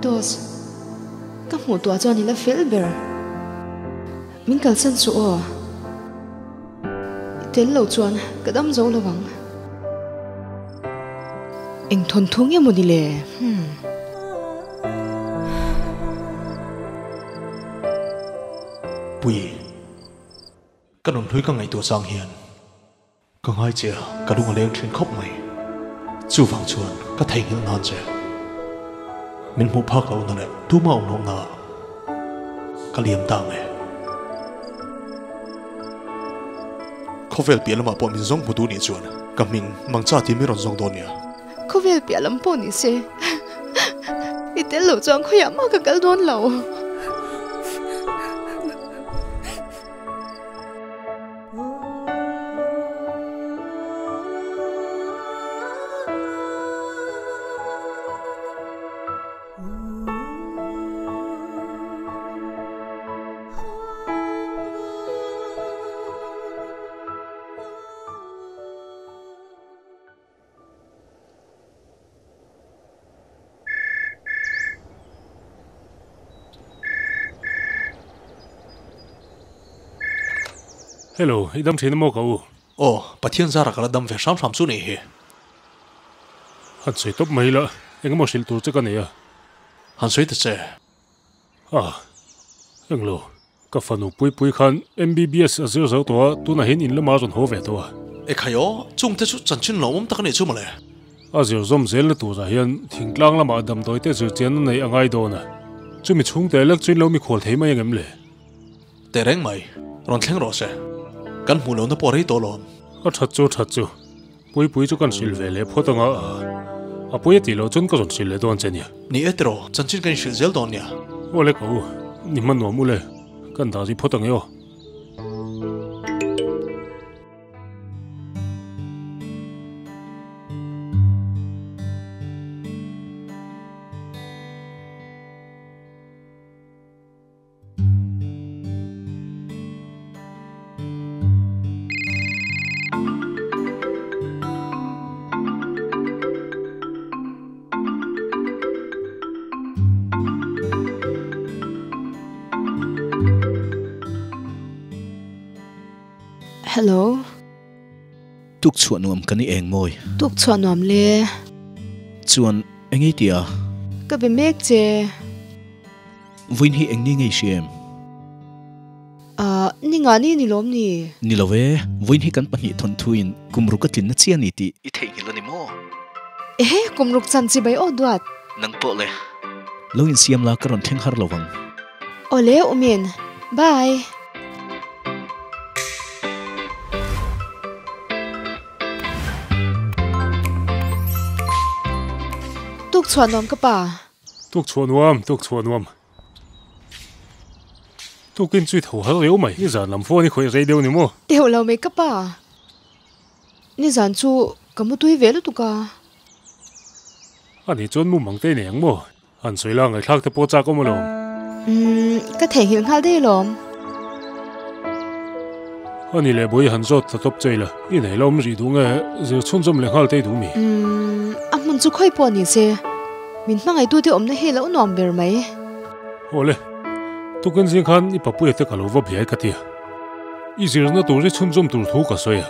Dos, ka hmuh tuah chuan i la fel ber. Min kalsan suh aw. I tel lo chuan ka dam zo lo ang. Eng thawnthu nge maw ni le? Hmm. Pui, ka nunhlui ka ngaihtuah chang hian ka ngai che a, ka lung a leng thin khawp mai. Chuvang chuan ka theihnghilh nan che. Min hmuh phak lohna leh tuma awm lohna ah ka liam ta ang e. Khawvel piah lamah pawh min zawng hmu duh nih chuan ka hming Mangcha tih mi rawn zawng dawn nia. Khawvel piah lam pawh ni se i tel loh chuan khawiah mah ka kal dawn lo. Hello, i dam thin a maw ka u? Aw, Pathian zara ka la dam ve hram hram chu nih hi. Han sawi tawp mai la, engemaw hrilh tur che ka nei a. Han sawi ta che. Ah, englo, ka fanu pui pui khan MBBS a zir zo tawh a, tunah hian in lamah a rawn haw ve tawh a. Ekhai aw, chungte chu chanchin lawmawm tak a nih chu mawle. A zir zawm zel na turah hian thingtlang lamah damdawi te zir chian a neih a ngai dawn a, chumi chhungte lek chu in lo mikhual thei mai angem le? Tehreng mai, rawn thleng rawh se. Kan hmuh lohna pawh rei tawh lawm. A that chu a that chu. Puipui chu kan hrilh ve leh phawt anga a pui a tih loh chuan ka rawn hrilh leh dawn che nia. Ni e tiraw, chanchin kan inhrilh zel dawn nia. Aw le ka u, ni hman nuam u le, kan dah ri phawt ang e aw. Hello. Tuk chhuah nuam ka ni eng mawi. Tuk chhuah nuam le. Chuan engei tia? Ka be mek che. Vawiin hi eng ni ngei hria em? Ahh, ni nga ni ni lawm ni? Ni lo e, vawiin hi kan pahnih thawnthuin kum ruk a tlinna chiah a ni tih i theihnghilh a ni maw? Ehe, kum ruk chan chi bai aw duat. Nang pawh le. Lo insiam la ka rawn thleng har lo vang. Awle Umin, bye. Tuk chhuah nuam ka pa. Tuk chhuah nuam, tuk chhuah nuam. Tukin chui tho har riau mai, nizan lam phone i khawih rei deuh ni maw? Deuh lo mai ka pa. Nizan chu ka mutui ve lutuk a. A nih chuan mumang te i nei ang maw? Han sawi la ngaihthlak te pawh chak awm alawm. Umm, ka theihnghilh nghal daih alawm. A nih leh bawi han zawt ta tawp che ila, i nei la awm rih duh nge zir chhunzawm leh nghal te i duh mi? Umm, a hmun chu khawi pawh ni se, min hmangaihtute awmna hi lo nuam ber mai. Awle, tukin zing khan i papuia te ka lo va biai ka tia. I zirna tur i chhunzawm tur thu ka sawi a,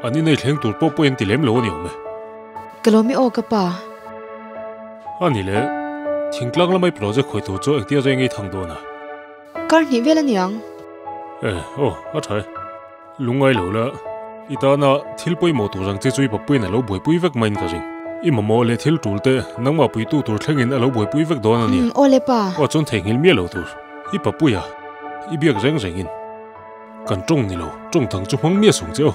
an inei thleng tur pawh pawhin ti lem lo a ni awm e. Ka lawm i aw ka pa. A ni le, thingtlang lamai project khawi tur chu engtia reng ei thang dawn a? Kar hnih vel a niang. E, aw, a tha e. Lungngai lo la, i tana thil pawimawh tur ang che chu i papuiin a lo buaipui vek maiin ka ring. I mamawh leh thil tul te nangmah puitu tur thlengin a lo buaipui vek dawn a nia. Umm, aw le pa. Aw chuan theihnghilh miah lo tur. I papuia, i biak reng rengin. Kan tawng ni lo, tawng dang chu hmang miah sung che aw.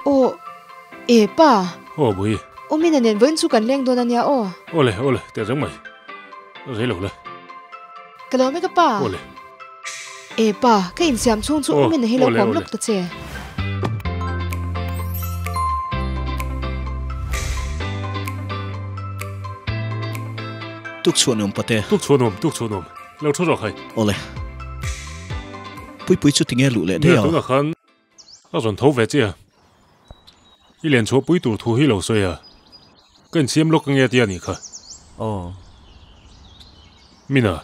Aw, e pa. Aw bui. Aw mina nen vawiin chu kan leng dawn a nia aw. Awle, awle, teh reng mai. Rei lo le. Ka lo mek a pa. Awle. E pa, ka insiam chhung chu u mina hi lo huam lawk ta che. Tuk chhuah nuam pate. Tuk chhuah nuam, tuk chhuah nuam. Lo thu rawh khai. Awle. Puipui chu tinge luh leh daih a. Nia tunah khan A rawn tho ve chiah. I len chhuah pui tur thu hi lo sawi a, ka insiam lawk ange tia nih kha. Aw. Mina,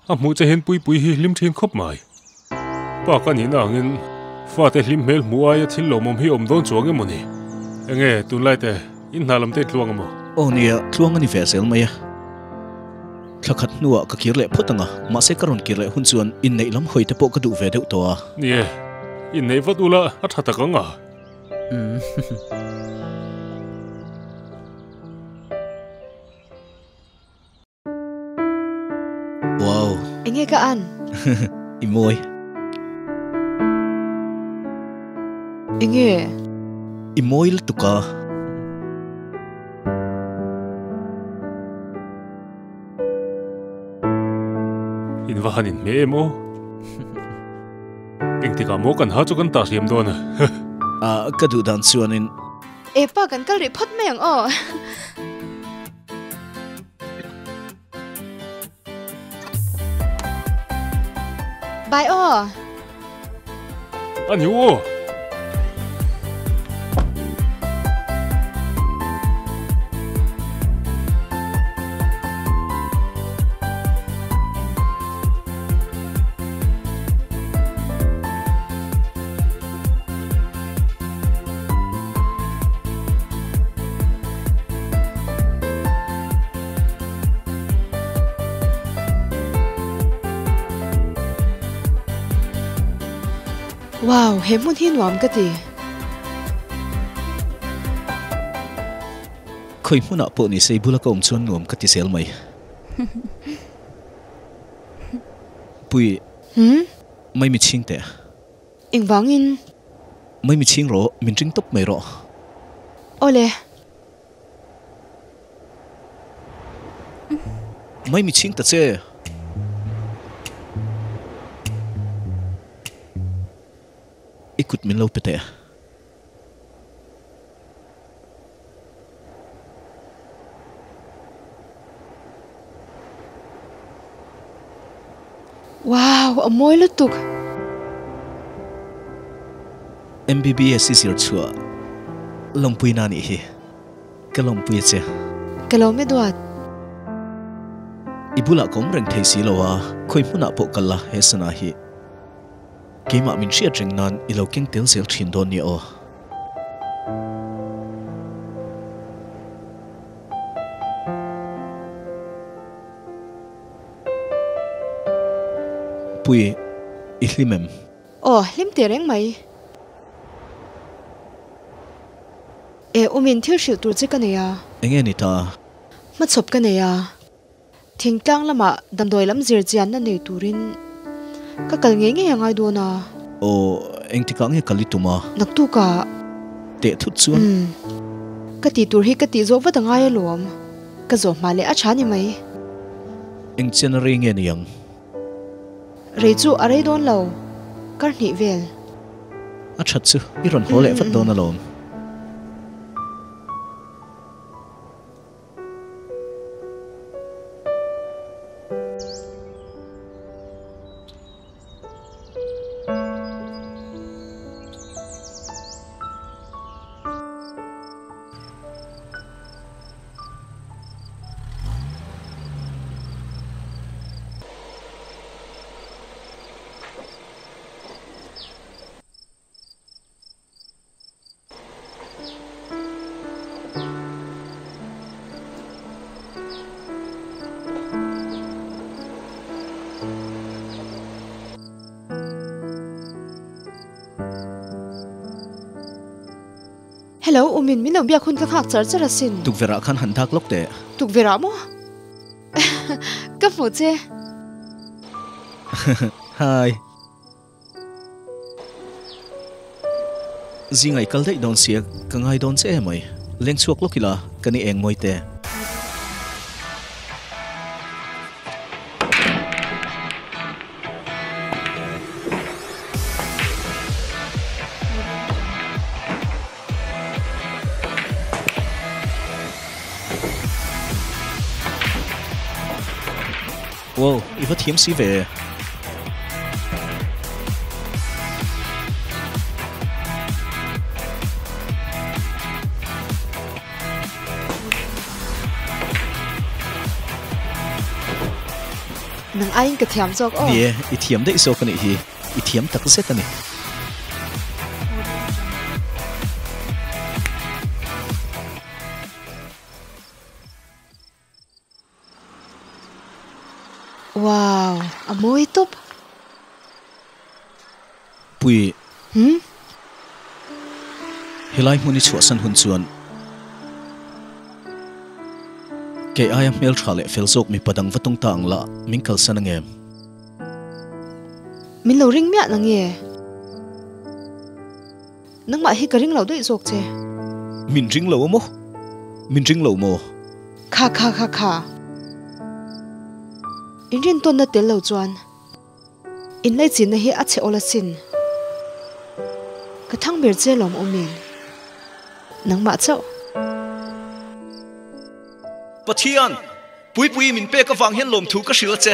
a hmuh che hian Puipui hi hlim thin khawp mai. Pa ka nihna angin fate hlim hmel hmuh aia thil lawmawm hi awm dawn chuang emaw ni? Enge tunlai te in hna lam te tluang emaw? Aw nia, tluang a ni ve zel mai a. Thla khat hnuah ka kir leh phawt ang a, mahse ka rawn kir leh hun chuan inneih lam hawi te pawh ka duh ve deuh tawh a. Ni e, inneih vat ula a tha tak ang a. Wow. Enge ka an? I mawi. Enge? I mawi lutuk a. In va han inhmeh em aw? Engtikah maw kan ha chu kan tah hliam dawn a? Ah, ka duh dan chuanin. E pa, kan kal rih phawt mai ang aw. Bye aw. A ni aw. Wow, he hmun hi nuam ka ti. Khawi hmunah pawh ni se i bula ka awm chuan nuam ka ti zel mai. Pui. Hmm? Mai mi chhing teh. Engvangin? Mai mi chhing rawh, min ring tawp mai rawh. Awle. Mai mi chhing ta che. I kut min lo pe teh. Wow, a mawi lutuk. MBBS i zir chhuah lawmpuina anih hi. Ka lawmpui a che. Ka lawm e duat. I bulah ka awm reng thei si lo a, khawi hmunah pawh kal la he sana hi. Keimah min hriat reng nan i lo keng tel zel thin dawn nia aw. Pui, i hlim em? Aw. Aw, hlim teh reng mai. E, umin thil hrilh tur che ka nei a. Enge ni ta? Hmachhawp ka nei a. Thingtlang lamah damdawi lam zir chianna nei turin ka kal ngei ngei a ngai dawn a. Aw, engtikah nge kal i tum a? Naktukah. Teh thut chuan. Umm, ka tih tur hi ka tih zawh vat a ngai alawm. Ka zawh hma leh a tha ni mai. Eng chen a rei nge ni ang? Rei chu a rei dawn lo, kar hnih vel. A that chu i rawn haw leh vat dawn alawm. Hello, Umin, min lo biak hun ka nghak char char asin. Tukverh ah khan han dak lawk teh. Tukverh ah maw? Ka hmuh che. Hi. Zinga i kal daih dawn sia, ka ngai dawn che emai. Leng chhuak lawk ila, ka ni eng mawi te. Wow, i va thiam si ve. Nang aiin ka thiam zawk aw. Ni e, i thiam daih zawk a nih hi. I thiam tak zet a ni. Wow, a mawi tawp. Pui. Hmm? Helai hmun i chhuahsan hun chuan kei aia hmeltha leh fel zawk mipa dang va tung ta ang la, min kalsan ang em? Min lo ring miah na nge? Nangmah hi ka ring lo daih zawk che. Min ring lo a maw? Min ring lo maw? Kha kha kha kha. In rintawnna tel lo chuan inlaichinna hi a chhe awl asin. Ka thang ber che lawm awmin nangmah chauh. Pathian! Puipui min pek avang hian lawmthu ka hrilh a che.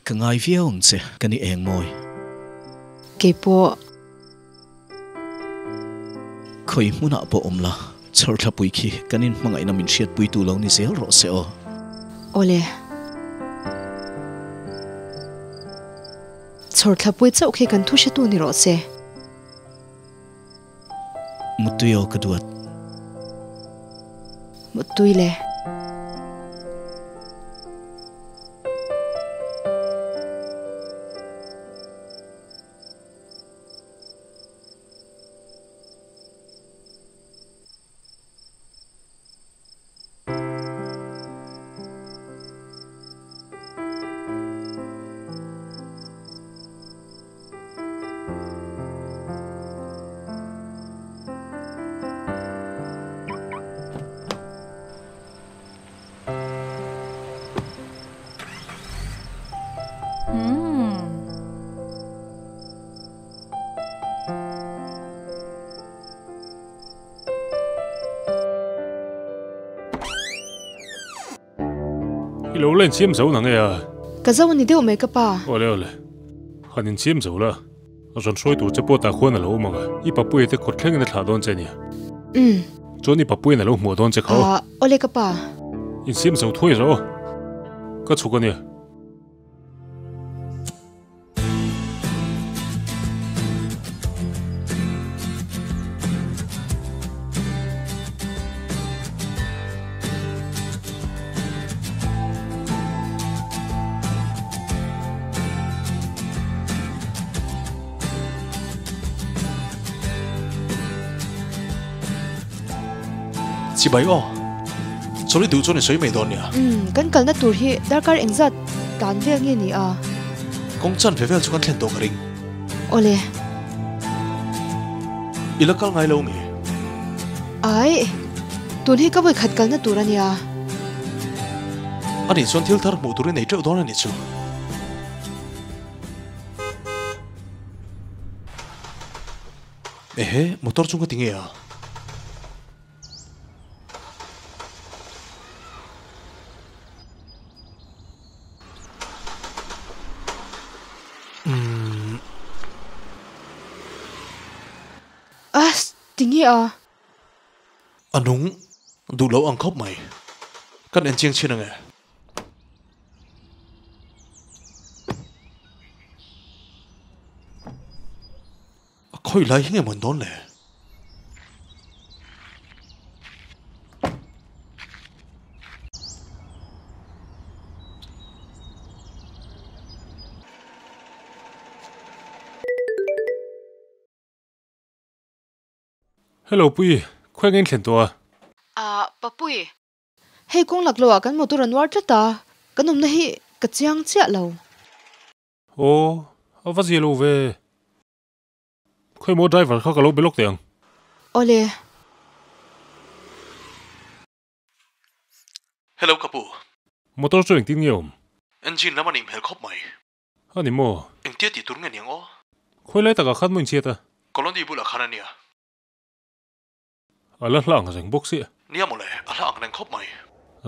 Ka ngai viau ang che, ka ni eng mawi. Keipawh. Khawi hmunah pawh awm la, chhawrthlapui khi kan inhmangaihna min hriatpuitu lo ni zel rawh se aw. Awle. Chhawrthlapui chauh khi kan thu hretu ni rawh se. Muttui aw ka duat. Muttui le. I lo la insiam zo na nge a? Ka zo a ni deuh mai ka pa. Awle awle. Han insiam zo la. Rawn hruai tur che pawh tah khuan a lo awm ang a, i papuia te kawt thlengin a thlah dawn che nia. Umm. Chuan i papuiin a lo hmuh dawn che kha aw. Ahh, awle ka pa. Insiam zo thuai rawh aw. Ka chhuk a nia. Chibai aw. Chawlh i duh chuan i sawi mai dawn nia. Umm, kan kalna tur hi darkar engzat tan vel nge ni a? Kawng chan ve vel chu kan thlen tawh ka ring. Awle. I la kal ngai lo mi? Aih, tun hi ka vawi khat kalna tur a nia. A nih chuan thil thar hmuh tur i nei teuh dawn a nih chu. Ehe, motor chu ka ti nge a? Umm. Ahh, ti nge a? A nung duh lo ang khawp mai. Kan en chiang chhin ange. A khawi lai hi nge mawn dawn le? Hello Pui, khawi nge in thlen tawh a? Ah, Papui. Hei kawng lak loh ah kan motor a nuar tlat a, kan awmna hi ka chiang chiah lo. Aw, a va zia lo ve. Khawi maw driver kha ka lo be lawk teh ang. Awle. Hello ka pu. Motor chu engtin nge awm? Engine lam a nih hmel khawp mai. A ni maw? Engtia tih tur nge niang aw? Khawi lai takah khan maw inchhiat a? Colony bulah khan a nia. A la hla ang reng bawk si. Nia mawle, a hla ang reng khawp mai.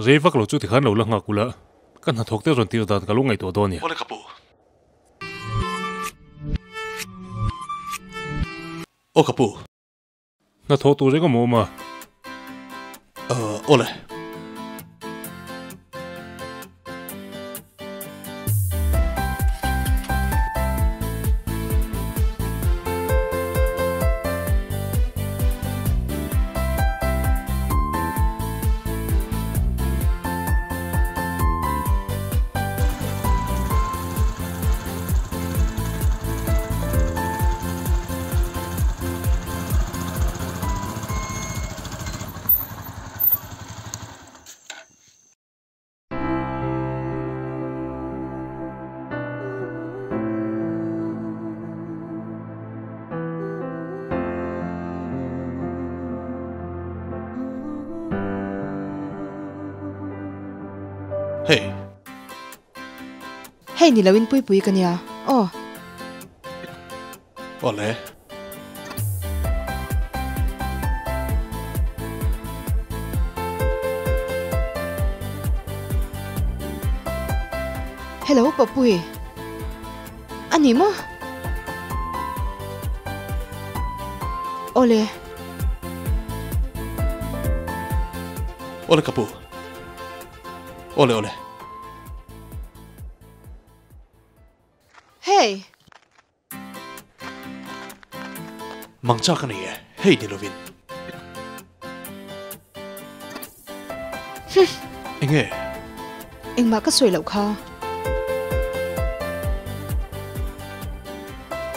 Rei vak lo chu tikhan lo la nghak ula, ka hnathawk te rawn tir dan ka lo ngaihtuah dawn nia. Awle ka pu. Aw ka pu. Hnathawh tur eng emaw awm a? Awle. Hey. Hei ni loin pui pui ka nia aw. Awle. Hello Papui. A ni maw? Awle. Awle ka pu. Awle awle. Hey! Mang chak a nei e, hei ni lovin. Humm. Enge? Engmah ka sawi loh kha.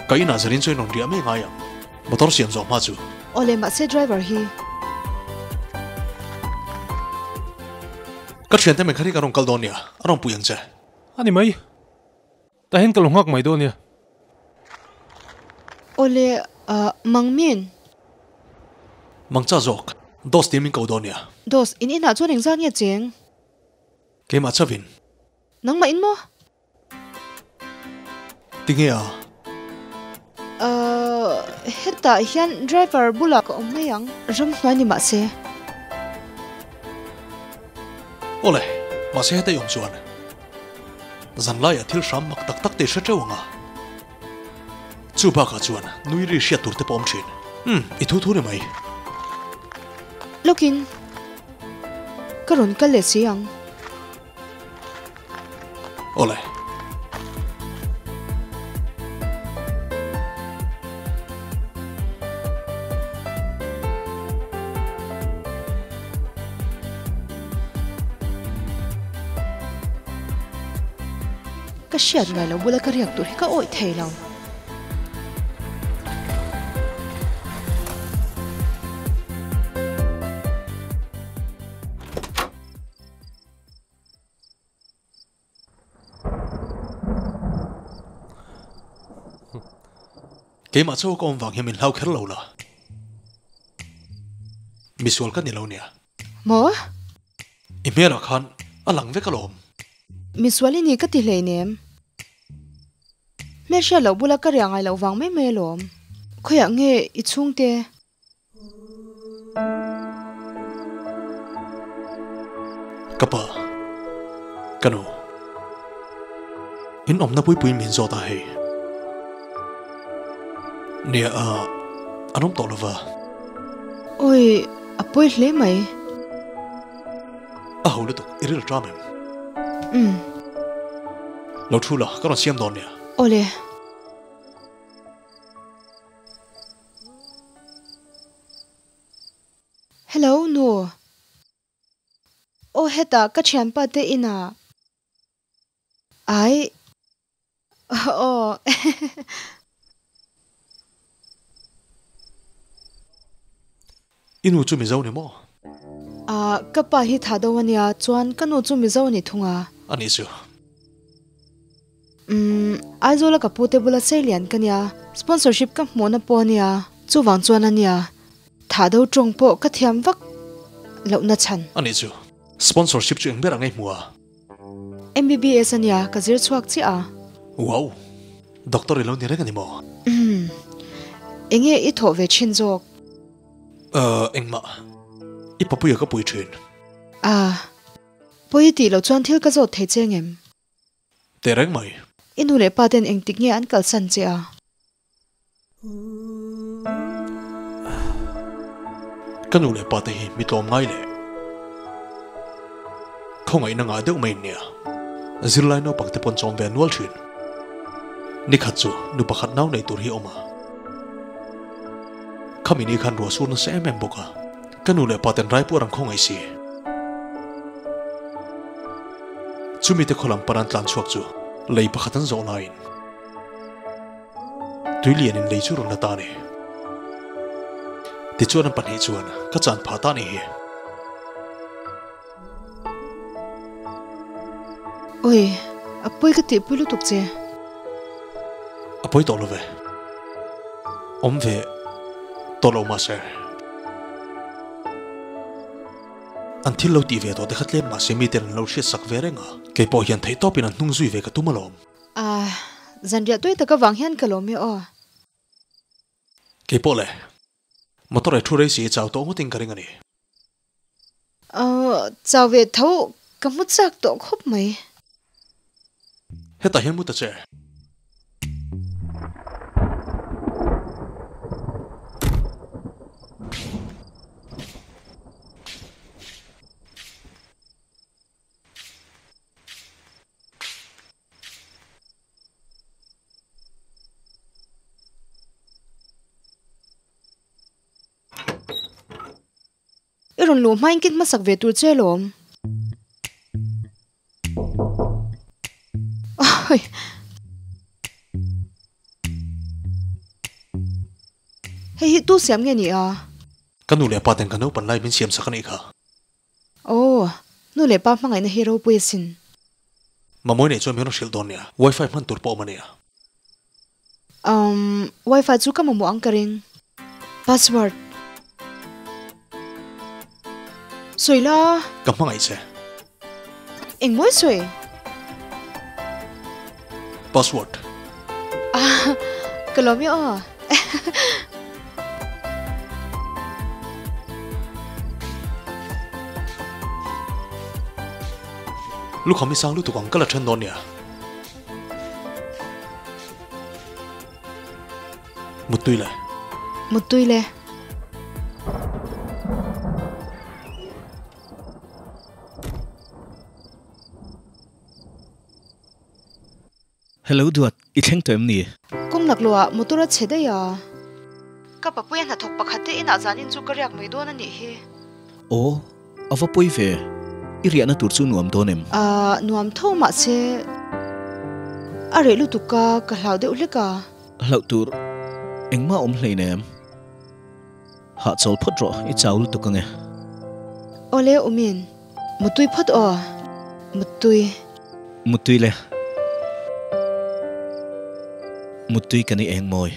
Ka inah zarin chuan rawn riah mai ngai ang. Motor siam zawh hma chu. Awle mahse driver hi. Ka thiante mechanic a rawn kal dawn nia, a rawn pui ang che. A ni mai. Tah hian ka lo nghak mai dawn nia. Awle, ah, mang min. Mang cha zawk, Dos tia min ko dawn nia. Dos, in inah chuan engzat nge cheng? Keimah chavin. Nangmah in maw? Tinge a? Ahh, hetah hian driver bulah ka awm mai ang. Ramhnuai ni mahse. Awle. Mahse heta i awm chuan zanlaiah thil hram mak tak tak te i hre teuh ang a. Chu bakah chuan nui ri hriat tur te pawh awm thin. Umm, i thu thu ni mai. Lawkin ka rawn kal leh si ang. Awle. Ka hriat ngai lo bula ka riak tur hi ka awih thei lo. Keimah chauh ka awm vang hian min hlau kher lo la. Misual ka ni lo nia. Maw? I hmelah khan a lang vek alawm. Misual i ni ka ti hleinem. Hmelhriat loh bula ka riah ngai loh vang mai mai alawm. Khawiah nge i chhungte? Ka pa, ka nu, in awmna puipui min zawt a hei. Nia, an awm tawh lova. Awi, a pawi hle mai. A ho lutuk, i ril ṭam em? Umm. Lo thu la, ka rawn siam dawn nia. Awle. Hello nu. Aw hetah ka thianpa te inah. Ai. Aw. I nu chu Mizo ni maw? Ah, ka pa hi tha do ania, chuan ka nu chu Mizo a ni thung a. A nih chu. Umm, Aizawla ka pu te bula Seilian ka nia, sponsorship ka hmuhna pawh ania, chuvang chuan ania, tha do tawng pawh ka thiam vak lohna chhan. A nih chu. Sponsorship chu eng ber ang ei hmu a? MBBS ania, ka zir chhuak chiah a. Wow! Doctor i lo ni reng a ni maw? Umm, enge i thawh ve thin zawk? Uh, engmah. I papuia ka pui thin. Ah, pawi tih loh chuan thil ka zawt thei che ngem? Teh reng mai. I nu leh pa ten engtik nge an kalsan che a? Ka nu leh pa te hi mi tlawm ngai leh khawngaihna ngah deuh mai nia. Zirlai naupang te pawn chawm ve nual thin. Nikhat chu nu pakhat nau nei tur hi a awm a. Khami ni khan ruah sur nasa em em bawk a, ka nu leh pa ten raipuar an khawngaih si. Chumi te khaw lam pan an tlan chhuak chu lei pakhat an zawh laiin tui lianin lei chu rawn la ta a ni. Tichuan an pahnih chuan ka chan phah ta a nih hi. Oi, a pawi ka tihpui lutuk che. A pawi tawh lo ve. Awm ve tawh lo mahse. An thil lo tih ve tawh te kha tlem mahse miten an lo hriat sak ve reng a. Kei pawh hian theih tawpin an hnung zui ve ka tum alawm. Ah, zanriah tui tak avang hian ka lawm e aw. Kei pawh le. Motor ei thu rei si chau tawh ngawtin ka ring a ni. Aw, chau ve tho ka hmu chak tawh khawp mai. Hetah hian mu ta che. I rawn luh hmain kik hmasak ve tur che alawm. Hei hi tu siam nge ni a? Ka nu leh pa ten ka naupan lai min siam sak a nih kha. Aw, nu leh pa hmangaihna hi ropui asin. Mamawi nei chuan min rawn hrilh dawn nia, wifi hman tur pawh awm a nia. Umm, wifi chu ka mamawh ang ka ring. Password. Sawi la. Ka hmangaih che. Engmawi sawi? Password. Ah, ka lawm e aw. Lukham i sang lutuk ang ka la then dawn nia. Muttui le. Muttui le. Hello Duat, i thleng tawh em ni? Kawng laklawh ah motor a chhe daih a. Ka papuia hnathawk pakhat te inah zanin chu ka riak mai dawn a nih hi. Aw, a va pawi ve. I riahna tur chu nuam dawn em? Ahh, nuam tho mahse a reh lutuk a, ka hlau deuh hlek a. Hlauh tur engmah awm hleinem. Hahchawl phawt rawh, i chau lutuk ange. Awle Umin, Muttui phawt aw, Muttui. Muttui le. Muttui ka ni eng mawi.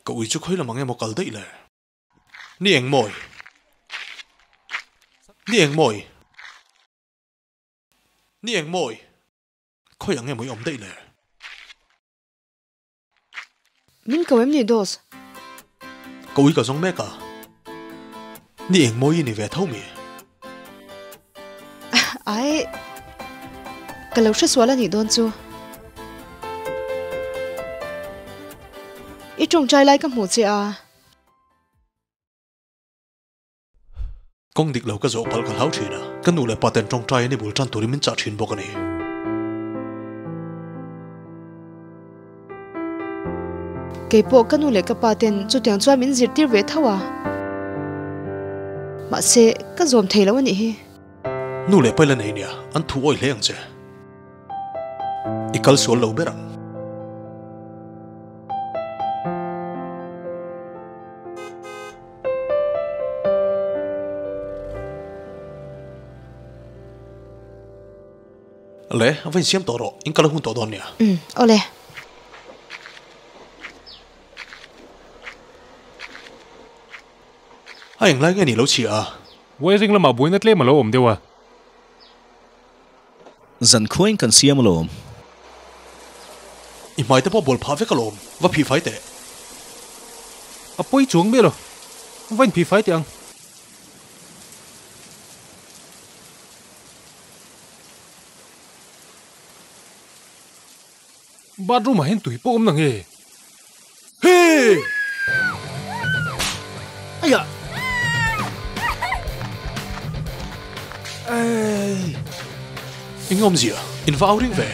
Ka ui chu khawi lam ang emaw kal daih le. Ni eng mawi. Ni eng mawi. Ni eng mawi. Khawi ang emaw i awm daih le. Min ko em ni Dos? Ka ui ka zawng mek a. Ni eng mawi i ni ve tho mi? Ai, ka lo hresual a nih dawn chu. I tawngtai lai ka hmuh che a. Kawng dik lo ka zawh palh ka hlau thin a, ka nu leh pa ten tawngtai an i bul tan turin min chah thin bawk a ni. Kei pawh ka nu leh ka pa ten chutiang chuan min zirtir ve tho a, mahse ka zawm thei lo a nih hi. Nu leh paila nei nia, an thu awih hle ang che. I kal sual lo ber ang. Le, va insiam tawh rawh, in kal a hun tawh dawn nia. Umm, awle. A englai nge ni lo chhia a? Wiring lamah buaina tlem a lo awm deuh a. Zan khuain kan siam alawm. I hmai te pawh bual phah vek alawm, va phih fai teh. A pawi chuang miah lo, va inphih fai teh ang. Bathroom ah hian tui pawh awm na nge? Hee! Aiah! Ei! Eng awmzia? In va au ring ve?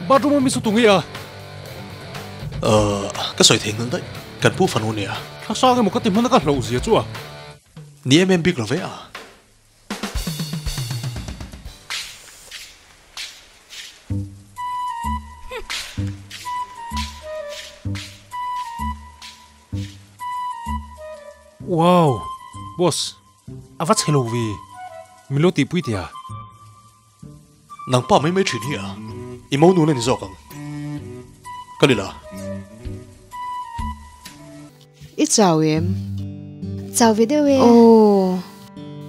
Bathroom a mi chu tu nge a? Ahh, ka sawi thei nghal daih. Kan pu fanu nia. Thla hrang emaw ka ti hman a ka hlauh zia chu a. Ni em em bik lo ve a. Wow! Boss, a va chhe lo ve. Min lo tihpui teh a. Nang pa mai mai thin hi a, i mo nun a ni zawk ang. Ka ni la. I chau em? Chau ve deuh e. Aw.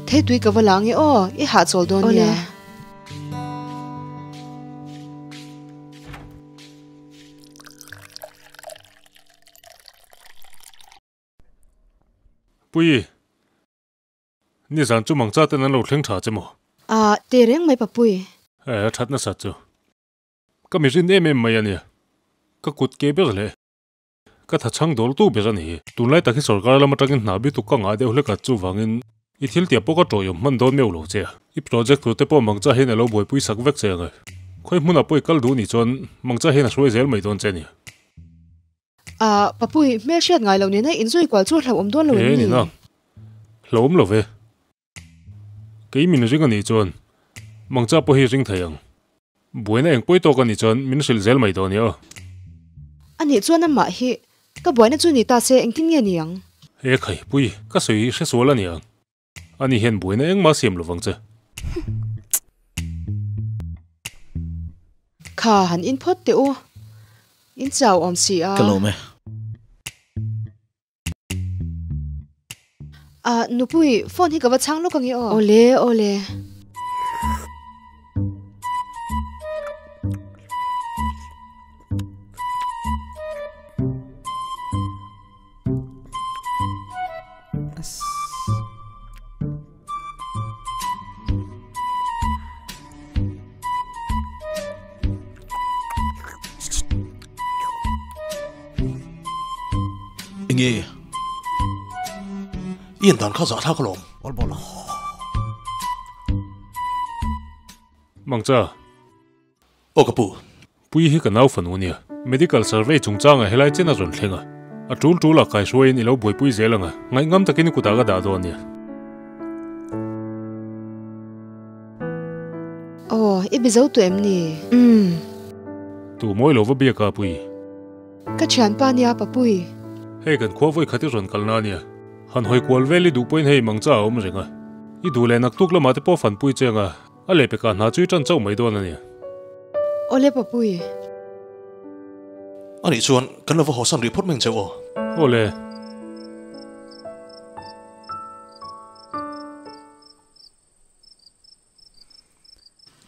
Thei tui ka va la ange aw, i hahchawl dawn nia. Awle. Pui, nizan chu mangcha ten an lo thleng tha che maw? Ah, teh reng mai Papui. Eh, a that nasa chu. Ka mi rin em em mai a nia. Ka kut ke ber leh ka tha chhang dawl tu ber a ni. Tunlai tak hi sorkar lam atangin hna bi tuk ka ngah deuh hlek a, chuvangin i thil tia pawh ka tawih awm hman dawn meuh lo che a. I project tur te pawh mangcha hian a lo buaipui sak vek che ang e. Khawi hmunah pawh i kal duh nih chuan mangcha hian a hruai zel mai dawn che a ni. Ah, Papui, hmelhriat ngai lo nena inzui kual chu hlauhawm dawn lo em He ni? nina, hlauhawm lo ve. Kei min ring a nih chuan mangcha pawh hi ring thei ang. Buaina eng pawi tawk a nih chuan min hrilh zel mai dawn nia aw. A nih chuan amah hi ka buaina chu ni ta se engtin nge ni ang? He khai, Pui, ka sawi hre sual a ni ang. Ani hian buaina engmah siam lovang che. Kha han in phawt teh u. In chau awm si a. Ka lawm e. Ah, nupui, phone hi ka va chhang lawk ange aw. Awle, awle. Enge? I en dan kha zah thlak alawm. Mangcha. Aw ka pu. Pui hi ka nau fanu nia. Medical survey chungchangah helai chen a rawn thleng a. A tul tul a kaihruaiin i lo buaipui zel ang a, ngaihngam takin i kutah ka dah dawn nia. Aw, i bizo tu em ni? Umm. Tu mawi lo va biak a Pui. Ka thianpa nia Papui. Hei kan khua vawi khat i rawn kalna ania. Han hawi kual vel i duh pawhin hei mangcha a awm reng a. I duh leh naktuk lamah te pawh fanpui che ang a. A lehpekah hna chu i ṭan chauh mai dawn a ni. Awle Papui. A nih chuan kan lo va hawsan rih phawt mai ang che aw. Awle.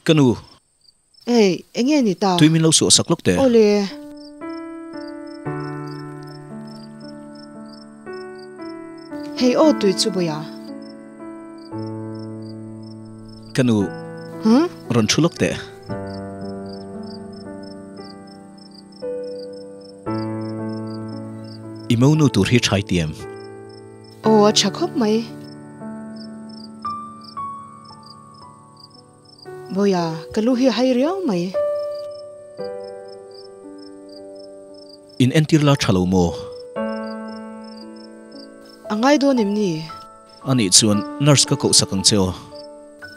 Ka nu. Ei, enge ni ta? Tui min lo suah sak lawk teh. Awle. Hei aw tui chu bawiha. Ka nu. Huh? Rawn thu lawk teh. I monu tur hi thai tiam. Aw a tha khawp mai. Bawiha, ka lu hi a hai riau mai. In entir la tha lo maw? A ngai dawn em ni? A nih chuan nurse ka koh sak ang che aw.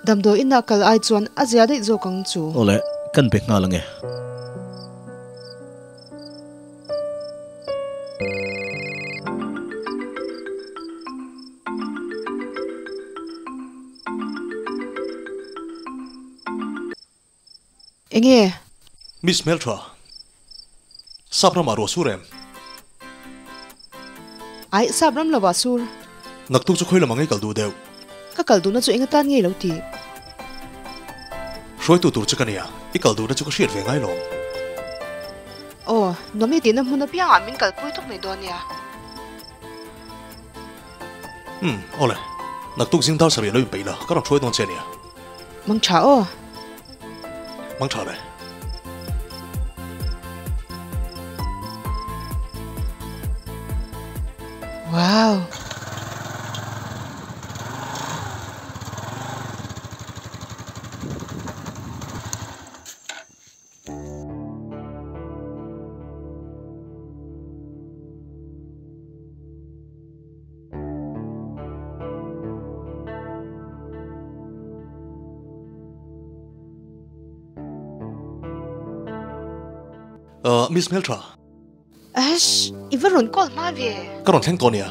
Damdawi inah kal ai chuan a zia daih zawk ang chu. Awle, kan be nghal ang e. Enge? Miss hmeltha, sap ramah ruah sur em? Aih, sap ram lovah sur. Naktuk chu khawi lam ang i kal duh deuh? Ka kal duhna chu eng atan ngei lo tih? Hruaitu tur chu ka nia, i kal duhna chu ka hriat ve ngai lawm. Aw, nuam i tihna hmun apiangah min kalpui tawp mai dawn nia. Umm, awle. Naktuk zing dar sarih lo inpeih la, ka rawn hruai dawn che nia. Mang tha aw. Mang tha le. Wow. Uh, Miss Meltra. Ash, i va rawn call hma ve. Ka rawn thleng tawh nia.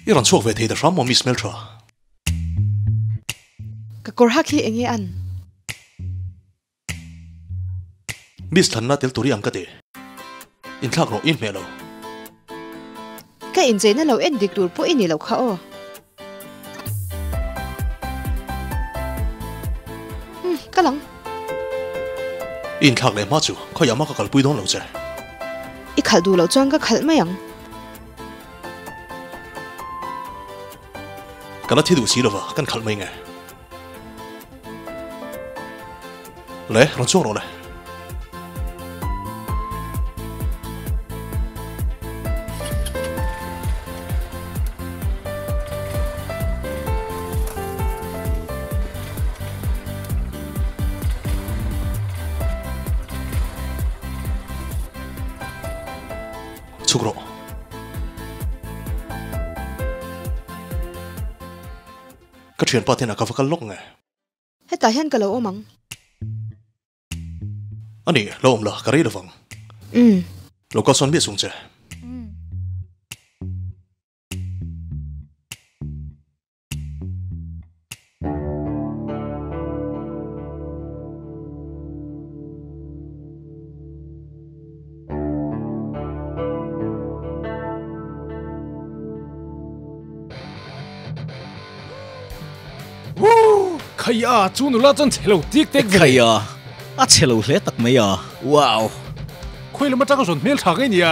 I rawn chhuak ve thei ta hram maw Miss Hmeltha? Ka kawr hak hi enge an? Miss Thlanna tel tur i ang ka ti. Inthlak rawh i hmeh lo. Ka incheina lo en dik tur pawh i ni loh kha aw. Umm, ka lang. I inthlak leh hma chu khawiah mah ka kalpui dawn lo che. I khalh duh loh chuan ka khalh mai ang. Ka la thi duh si lova, kan khalh mai nge. Le, rawn chuang rawh le. Chhuk rawh. Ka thianpa te inah ka va kal lawk nge? Hetah hian ka lo awm ang. A ni, lo awm la, ka rei lovang. Umm. Lo kal sawn miah sung che. Khaia, chu nula chuan chhe lo tik tek ve. Khaia, a chhe lo hle tak mai a. Wow! Khawi lam atanga rawn hmel tha ngei nia.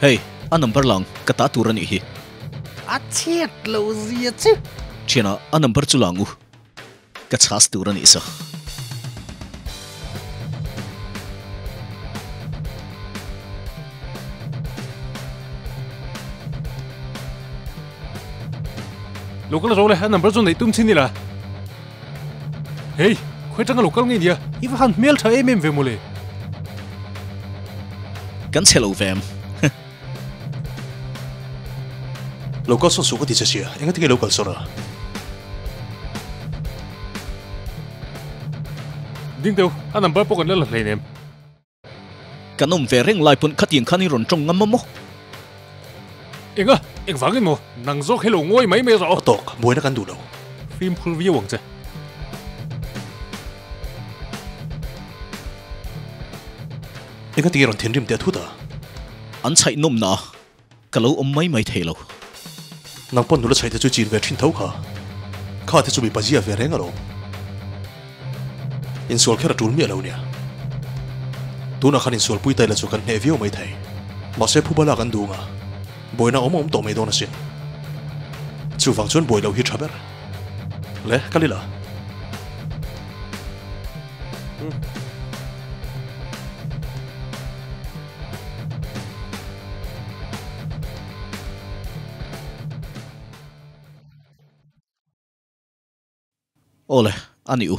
Hei, a number lang ka ta tur a nih hi. A chhiat lo zia chu. Thianah, a number chu lang u. Ka chhas tur a nih sa. Local ro le a number chu neih tum chin ila. Hei, khawi tanga local ngei nia, i va han hmel tha em em ve mawle. Kan chhe lo ve em. Lo kal sawn suh ka ti che sia, engati nge lo kal sawn a? Ding deuh, a number pawh kan la la hlein em? Kan awm ve reng lai pawn khatiang khan i rawn tawng ngam a maw? Enga, engvangin maw? Nang zawk hi lo ngawi mai mai rawh aw. A tawk, buaina kan duh lo. Fimkhur viau ang che. Engati nge rawn thinrim teh thut a? An chhaih nawm na a, ka lo awm mai mai thei lo. Nang pawn nula chhaih te chu chin ve thin tho kha. Kha te chu mipa zia ve reng alawm. Insual kher a tul miah lo nia. Tunah khan insual pui taila chu kan hneh viau mai thei. Mahse phuba lak an duh nga. Buaina awm a awm tawh mai dawn asin. Chuvang chuan buai loh hi tha ber. Le, kal ila. Awle, a ni u.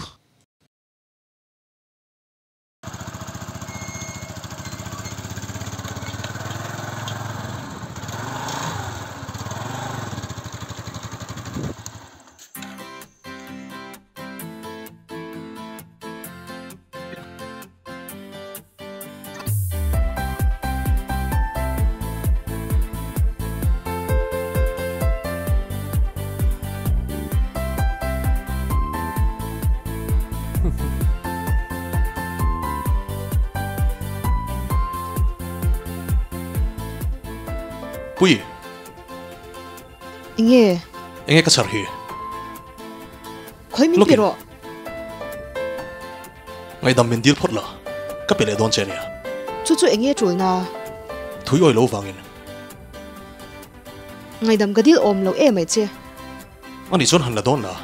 Pui. Enge? Enge ka chhar hi? Khawi min pi rawh. Ngaidam min dil phawt la, ka pe leh dawn che nia. Chu chu enge tulna? Thui awi lo vangin. Ngaidam ka dil awm lo em ai che. Ani chuan han la dawn la.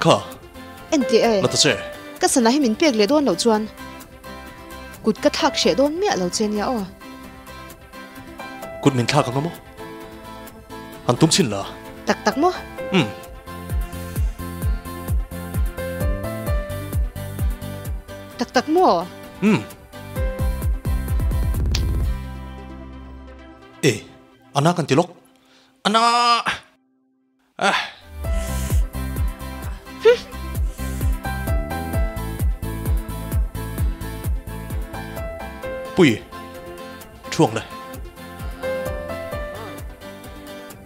Kha. En teh e. La ta che. Ka sana hi min pek leh dawn loh chuan kut ka thlak hreh dawn miah lo che nia aw. Kut min thlak ang a maw? Han tum chhin la. Tak tak maw? Umm. Tak tak maw? Umm. E, ana kan ti lawk. Ana! Ah! Pui, thu ang le.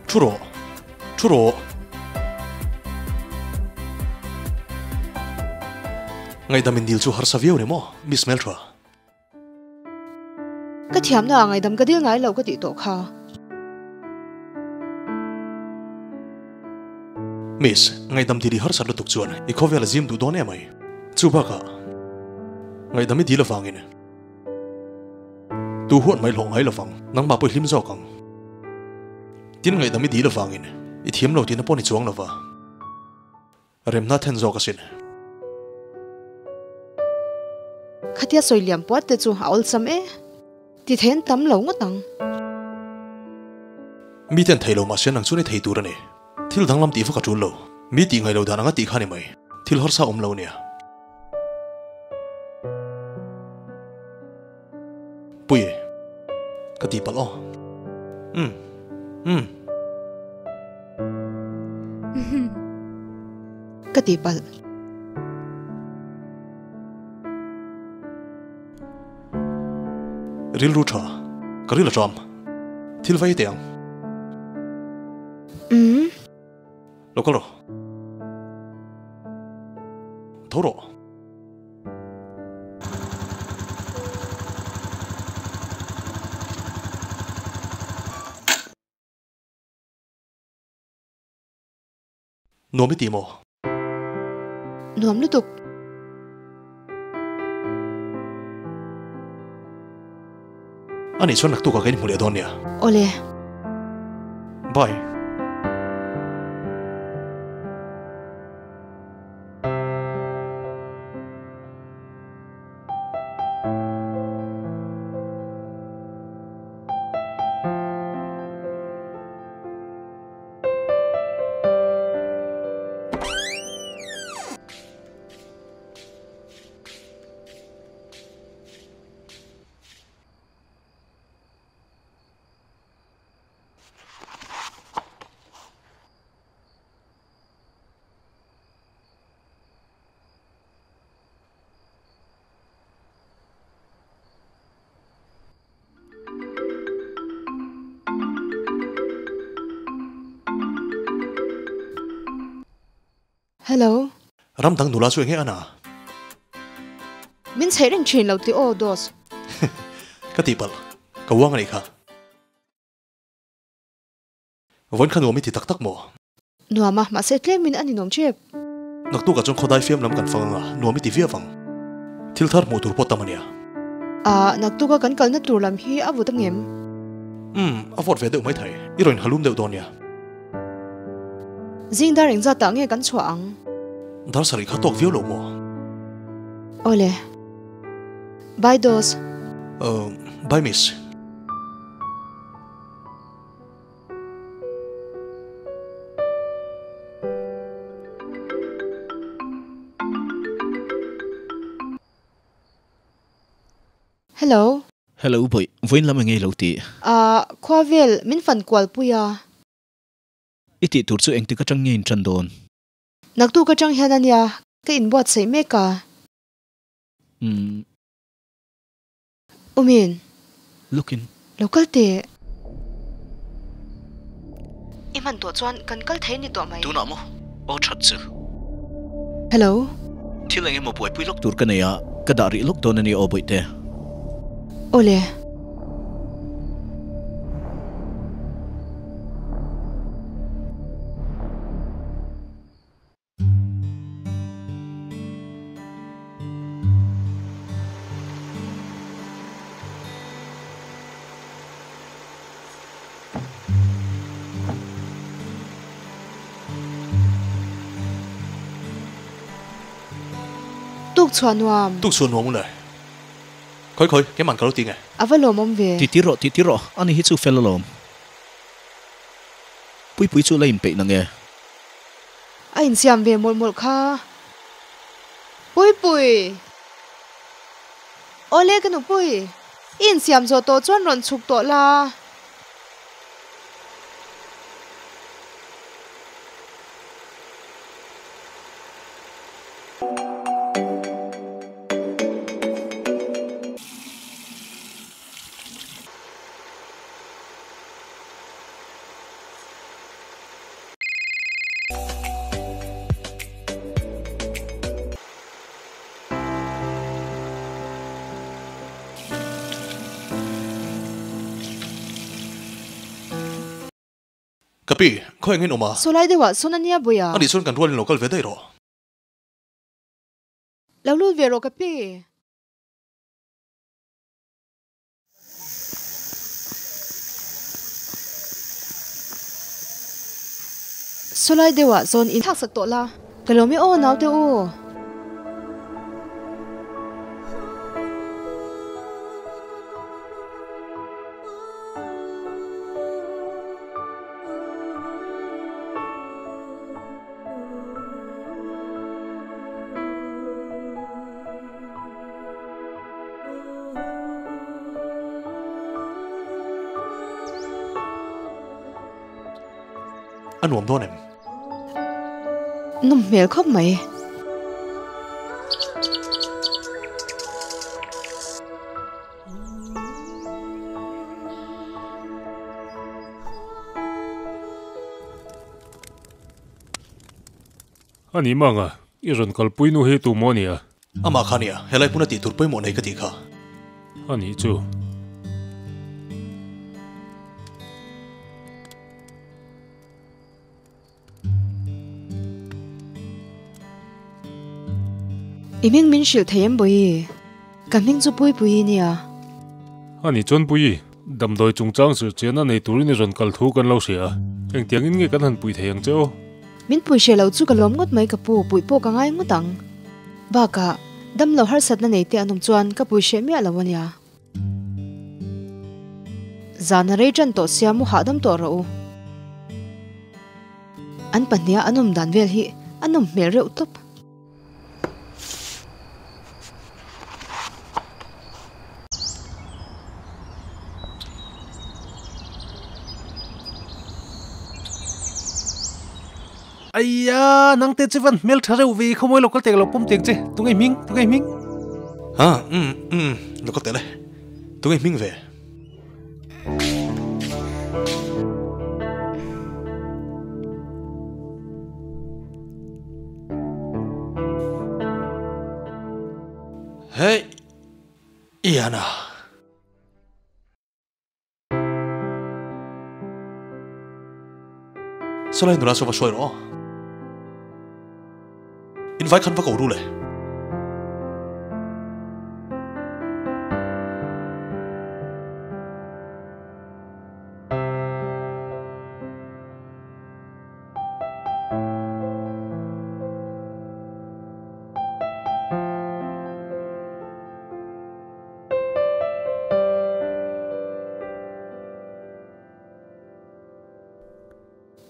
Thu rawh, thu rawh. Ngaihdam in dil chu harsa viau ni maw, Miss Hmeltha? Ka thiamna ah ngaidam ka dil ngai lo ka tih tawh kha. Miss, ngaihdam dil i harsat lutuk chuan i khawvel a zim duh dawn em ai. Chu bakah, ngaihdam i dil avangin tu huat mai hlawh ngai lovang, nangmah pawh i hlim zawk ang. Tin, ngaihdam i dil avangin i thiam lo tihna pawh ni chuang lova. Remna then zawk asin. Khatia sawi liam puat te chu a awlsam e. Ti thei an tam lo ngawt ang. Mi ten thei lo mahse nang chuan i thei tur a ni. Thil danglam tih vak a tul lo. Mi tih ngaih lo dan anga tih kha ni mai. Thil harsa awm lo nia. Pui, ka ti palh aw. Umm. Umm. Ka ti palh. Rilru tha, ka ril a ṭam. Thil vai teh ang. Umm. Lo kal rawh. Tho rawh. Nuam i ti maw? Nuam lutuk. Ani chuan naktuk ah ka inhmu leh dawn nia. Awle. Bye. Hello. Ram dang nula chu enge ana? Min chheih reng thin lo ti aw Dos. Ka tihpalh, ka uang anih kha. Vawiin kha nuam i ti tak tak maw? Nuam a, mahse tlemin a ninawm tep. Naktukah chuan khawdai fiam lam kan fang anga, nuam i ti viau ang. Thil thar hmuh tur pawh tam a nia. Ah, naktuka kan kalna tur lam hi a vut angem? Umm, a vawt ve deuh maithei. I rawn halum deuh dawn nia. Zing dar engzat ah nge kan chhuah ang? Dar sarih kha tawk viau lo maw? Awle. Bye Dos. Uh, bye Miss. Hello. Hello bawih, vawiin lam enge i lo tih? Ah, khua vel min fan kual pui a. I tih tur chu engtik atang nge in tan dawn? Naktuk atang hian a nia, ka inbuatsaih mek a. Umm. Umin. Lawkin. Lo kal teh. I hman tawh chuan kan kal thei ni tawh mai. Tunah maw? Aw that chu. Hello. Thil eng emaw buaipui lawk tur ka nei a, ka dah rih lawk dawn a ni aw Bawihte. Awle. Tuk chhuah nuam. Tuk chhuah nuam ule. Khawi khawi, keimah ka lo ti nge. A va lawmawm ve. Ti tir rawh, ti tir rawh. Ani hi chu fel alawm. Puipui chu la inpeih na nge? A insiam ve mawlh mawlh kha. Puipui! Awle ka nupui, i insiam zawh tawh chuan rawn chhuk tawh la. Ka pi, khaw engin awm a? Saw lai deuhah sawn a nia Bawia. Anih chuan kan rualin lo kal ve daih rawh. Lo lut ve rawh ka pi. Sawlai deuhah zawn in thlaksak tawh la. Ka lawm e aw naute u. A nuam dawn em? Nawm hmel khawp mai. A ni manga, i rawn kalpui nu hi tu maw a nia? Amah kha nia, helai hmuna tih tur pawimawh nei ka tih kha. A nih chu. I hming min hrilh thei em Bawihi? Ka hming chu Puipuii nia. A nih chuan Puii, damdawi chungchang zirchian a nei turin i rawn kal thu kan lo hria a, engtiangin nge kan han pui thei ang che aw? Min pui hre lo chu ka lawm ngawt mai ka pu, puih pawh ka ngai ngawt ang. Bakah, damlo harsatna nei te an awm chuan ka pui hreh miah lo a nia. Zan a rei tan tawh sia mu hahdam tawh rawh u. An pahniha an awm dan vel hi a nawm hmel reuh tawp. Aia, nangte chu van hmel tha reuh ve, khawmawi lo kal teh ka lo pawm teng che, tunge hming, tunge hming? Ha, umm, umm, lo kal teh le, tunge hming ve? Hey, Iana. Sawlai nula saw va hruai rawh aw. In vai khan va ko ru le.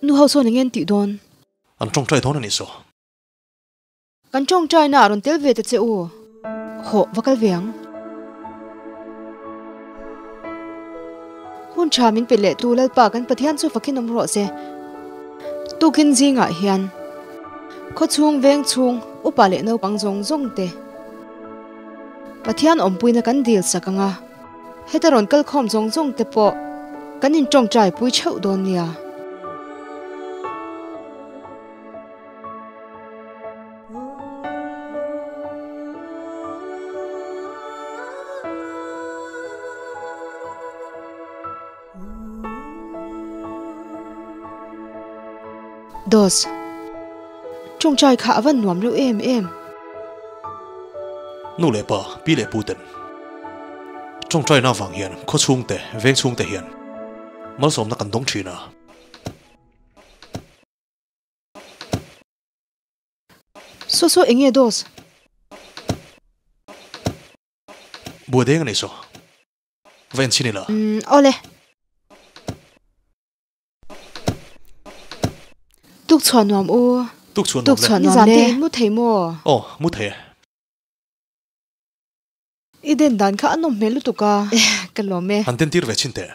Nu ho chuan eng nge an tih dawn? An tawngtai dawn a nih saw. Kan tawngtaina a rawn tel ve ta che u. Hawh, va kal ve ang. Hun tha min pe leh tu Lalpa kan Pathian chu fakin awm rawh se. Tukin zingah hian khawchhung veng chhung upa leh naupang zawng zawng te Pathian awmpuina kan dil sak ang a, heta rawn kal khawm zawng zawng te pawh kan intawngtai pui theuh dawn nia. Dos. Tawngtai kha a van nuam reuh em em. Nu leh pa, pi leh pu ten tawngtaina avang hian khaw chhungte, veng chhungte hian malsawmna kan dawng thin a. Saw saw eng nge Dos? Buai deng a ni saw. Va en chhin ila. Umm awle. Tuk chhuah nuam u. Tuk chhuah nuam le. Tuk chhuah nuam le. Nizan te in mu thei maw? Aw, mu thei e. I den dan kha a nawm hmel lutuk a. Ka lawm e. Han den tir ve chhin teh.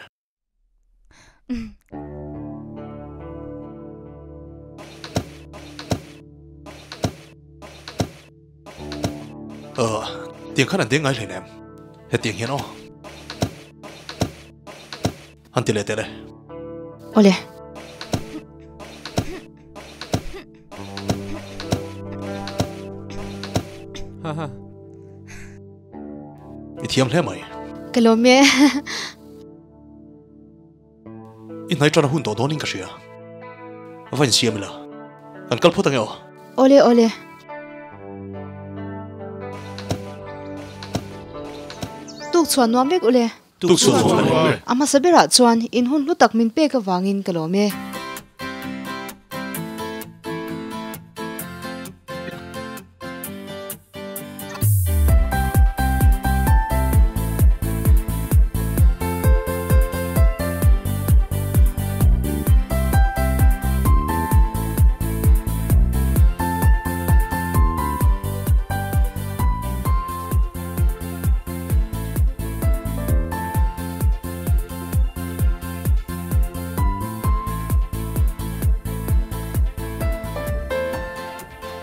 Aw, tiang khan an deng ngai hleinem. Hetiang hian aw. Han ti leh teh le. Awle. I thiam hle mai. Ka lawm e. I hnai tan a hun tawh dawnin ka hria. Va insiam ila. Kan kal phawt ange aw. Awle awle. Tuk chhuah nuam vek ule. Tuk chhuah nuam vek ule. A hmasa berah chuan in hun hlu tak min pek avangin ka lawm e.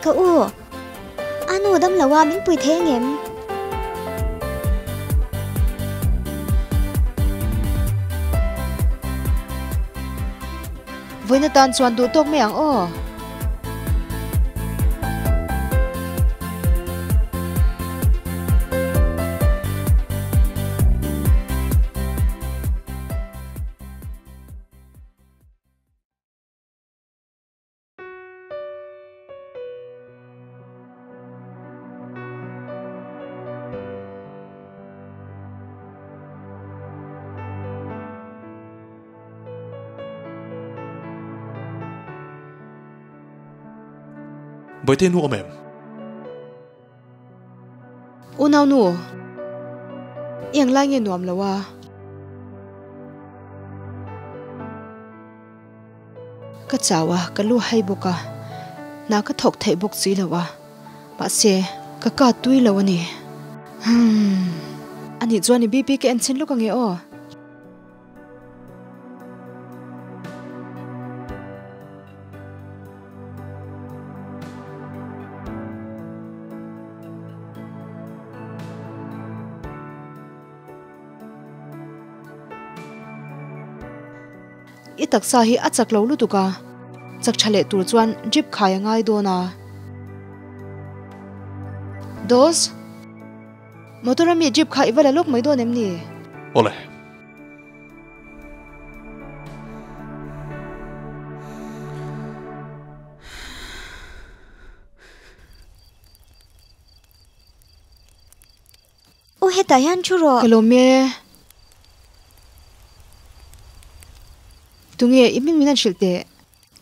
Ka u, a nu dam lo a min pui thei angem? Vawiin atan chuan duh tawk mai ang aw. Bawihte nu awm em? Unau nu, i englai nge nuam lo a? Ka chau a, ka lu hai bawk a, hna ka thawk theih bawk si lo a, mahse ka ka tui lo a ni. Humm. Anih chuan i BP ka en chhin lawk ange aw. I taksa hi a chak lo lutuk a, chak tha leh tur chuan drip khai a ngai dawn a. Dose, motor a mi drip kha i va la lawk mai dawn em ni? Awle. U hetah hian thu rawh. Ka lawm e. Tunge i hming min an hrilh teh?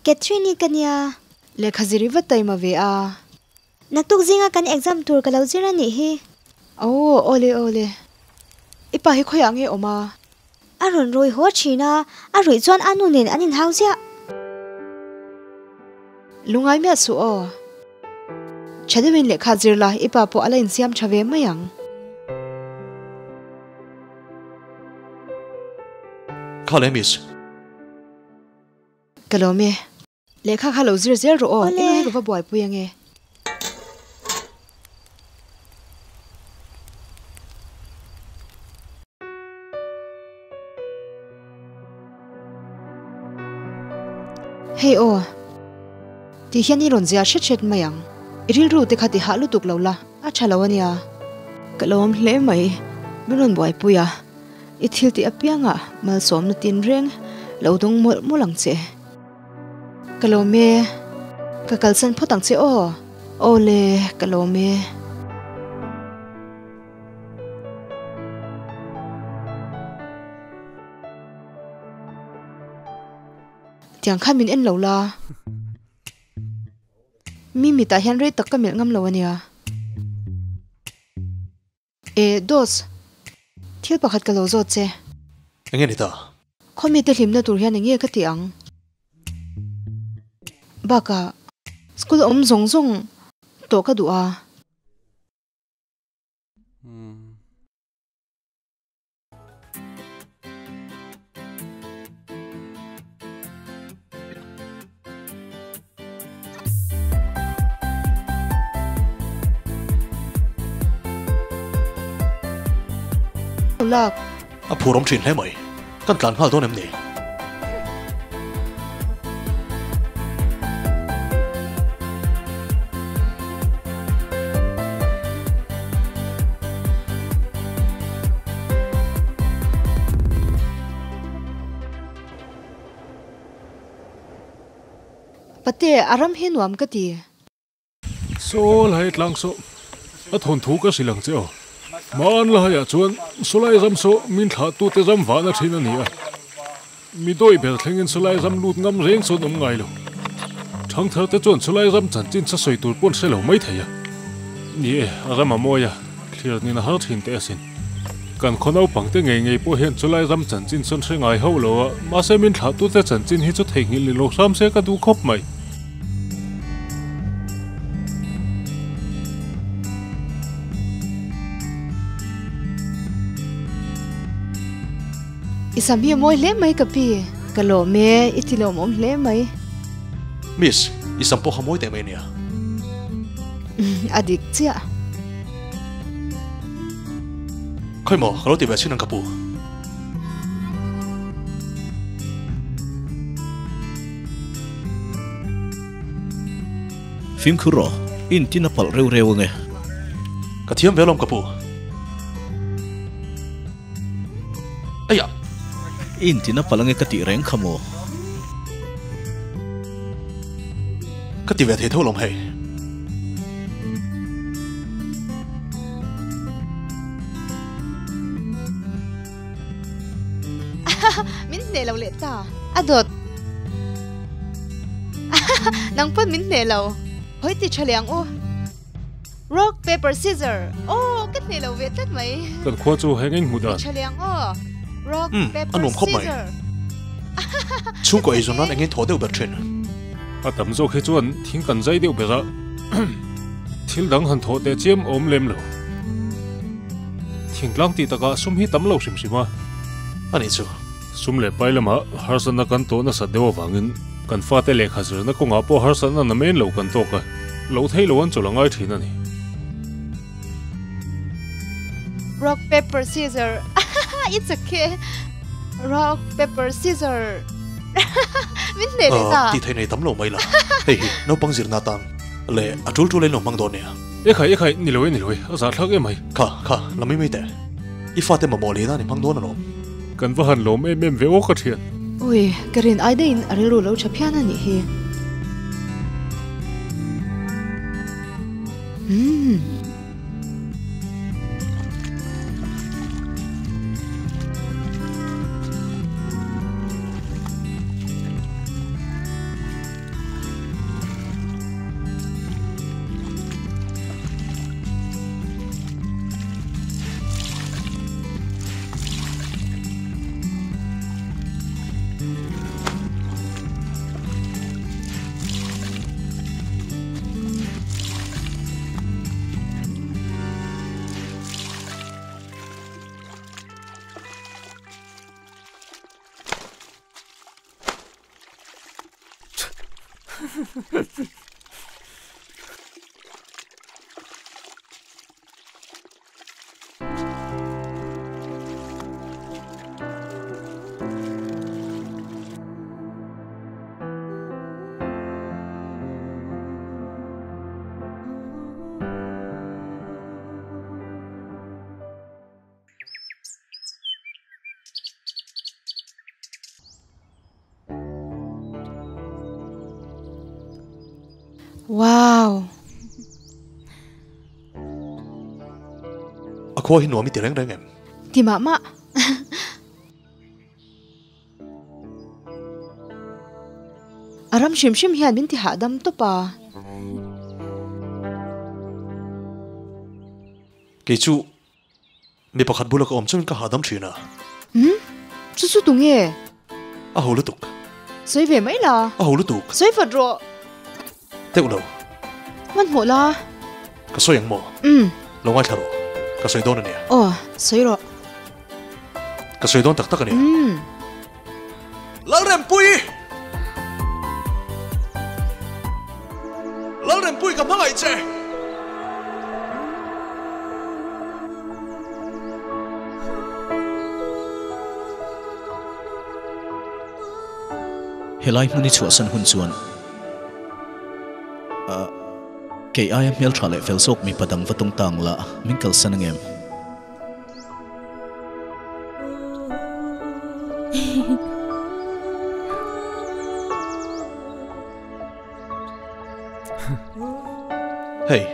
Catherine i ka nia. Lehkha zir i va taima ve a. Naktuk zinga kan exam tur ka lo zir a nih hi. Aw, awle awle. I pa hi khawiah nge awm a? A rawn rawi haw thin a, a ruih chuan a nu nen an inhau ziah. Lungai miah suh aw. Tha deuhin lehkha zir la, i pa pawh a la insiam tha ve mai ang. Kha le miss. Ka lawm e. Lehkha kha lo zir zel rawh aw, i nu hi ka va buaipui ange. Hei aw, ti hian i rawn zia hret hret mai ang. I rilru te kha ti hah lutuk lo la, a tha lo ania. Ka lo awm hle mai, min rawn buaipui a, i thil tih apiangah malsawmna tin reng lo dawng mawlh mawlh ang che. Ka lawm e. Ka kalsan phawt ang che aw. Aw le, ka lawm e. Tiang khan min en lo la. Mi mitah hian rei tak ka melh ngam lo a nia. E, Dos, thil pakhat ka lo zawt che. Enge ni ta? Khawmi te hlimna tur hian enge ka tih ang? Bakah, school awm zawng zawng tawh ka duh a. Lak. A phur awm thin hle mai. Kan tlan nghal dawn em ni? Pate, a ram hi nuam ka ti. Saw lai tlang saw a thawnthu ka hrilh ang che aw. Hmaan laiah chuan sawlai ram saw min thlahtute ram vahna thin a ni a. Mi dawih ber thlengin sawlai ram lut ngam reng chuan awm ngai lo. Thangthar te chuan sawlai ram chanchin sa sawi tur pawh an hre lo mai thei a. Ni e, a ram a mawi a, thlir nin a har thin teh asin. Kan khaw naupang te ngei ngei pawh hian chulai ram chanchin sawn hre ngai hauh lo a, mahse min thlahtute chanchin hi chu theihnghilh ni lo hram se ka duh khawp mai. I sam hi a mawi hle mai ka pi. Ka lawm e, i ti lawmawm hle mai. Miss, i sam pawh kha mawi teh mai nia. A dik chiah. Khawi maw, ka lo ti ve chin ang ka pu. Fimkhur rawh, i intin a palh reu reu ange. Ka thiam ve alawm ka pu. Aiah! I intin a palh ange ka tih reng kha maw? Ka ti ve thei tho lawm hei. Min hneh lo leh ta. A dawt. Nang pawn min hneh lo. Hawi ti tha leh ang u. Rock, paper, scissor. Aw, ka hneh lo ve tlat mai. Kan khua chu heng in hmu dan. Ti tha leh ang aw. Rock, Umm, a paper, nuam khawp mai. scissor. Chhungkaw eizawn nan engin thaw deuh ber thin. A tam zawk hi chuan thing kan zai deuh ber a, thil dang han thawh teh chiam awm lem lo. Thingtlang tih takah sum hi tam lo hrim hrim a. A nih chu. Sum leh pai lamah harsatna kan tawh nasat deuh avangin kan fate lehkha zirna kawngah pawh harsatna namen lo kan tawk a, lo theih lo an chawlh a ngai thin a ni. Rock paper scissor it's okay Rock paper scissor min hneh leh ta. Tih theih nei tam lo mai la. Hei hi naupang zirna atan leh a tul tul in lo hmang dawn nia. Ekhai ekhai ni lo e ni lo e a zahthlak em ai. Kha kha la mai mai teh. I fate mamawh leh nan i hmang dawn alawm. Kan va han lawm em em ve aw ka thian. Ui, ka rin ai daihin a rilru lo tha phian a nih hi. Umm. Wow! A khua hi nuam i ti reng reng em? Ti mah mah. A ram hrim hrim hian min ti hahdam tawp a. Kei chu mi pakhat bula ka awm chuan ka hahdam thin a. Umm, chu chu tunge? A ho lutuk. Sawi ve mai la. A ho lutuk. Sawi vat rawh. Teuh lo. Hmanhmawh la. Ka sawi ang maw? Umm. Lo ngaithla rawh. Ka sawi dawn a nia. Aw, sawi rawh. Ka sawi dawn tak tak a nia. Umm. Lalrempui! Lalrempui ka hmangaih che! Helai hmun i chhuahsan hun chuan ah kei aia hmeltha leh fel zawk mipa dang va tung tang la min kalsan angem? Hey.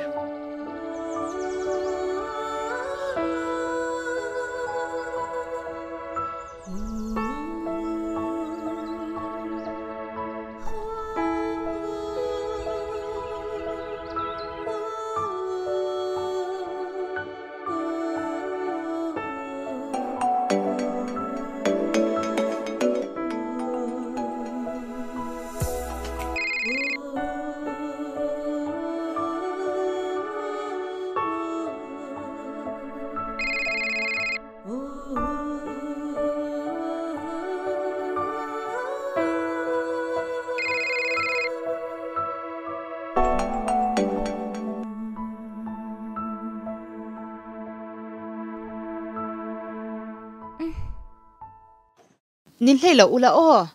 Nin hlei loh ula aw.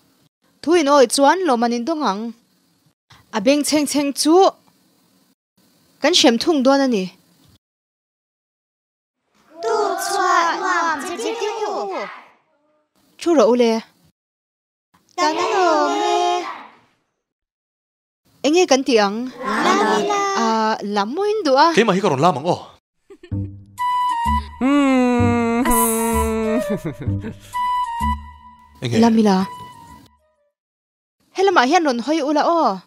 Thu in awih chuan lawm an indawng ang. A beng chheng chheng chu kan hrem thung dawn a ni. Tu chhuah nuam che che u. Thu rawh u le. Kan lawm e. Enge kan tih ang? Lam ila. Ahh lam maw in duh a. Keimah hi ka rawn lam ang aw. Enge? Lam ila. Helamah hian rawn hawi ula aw.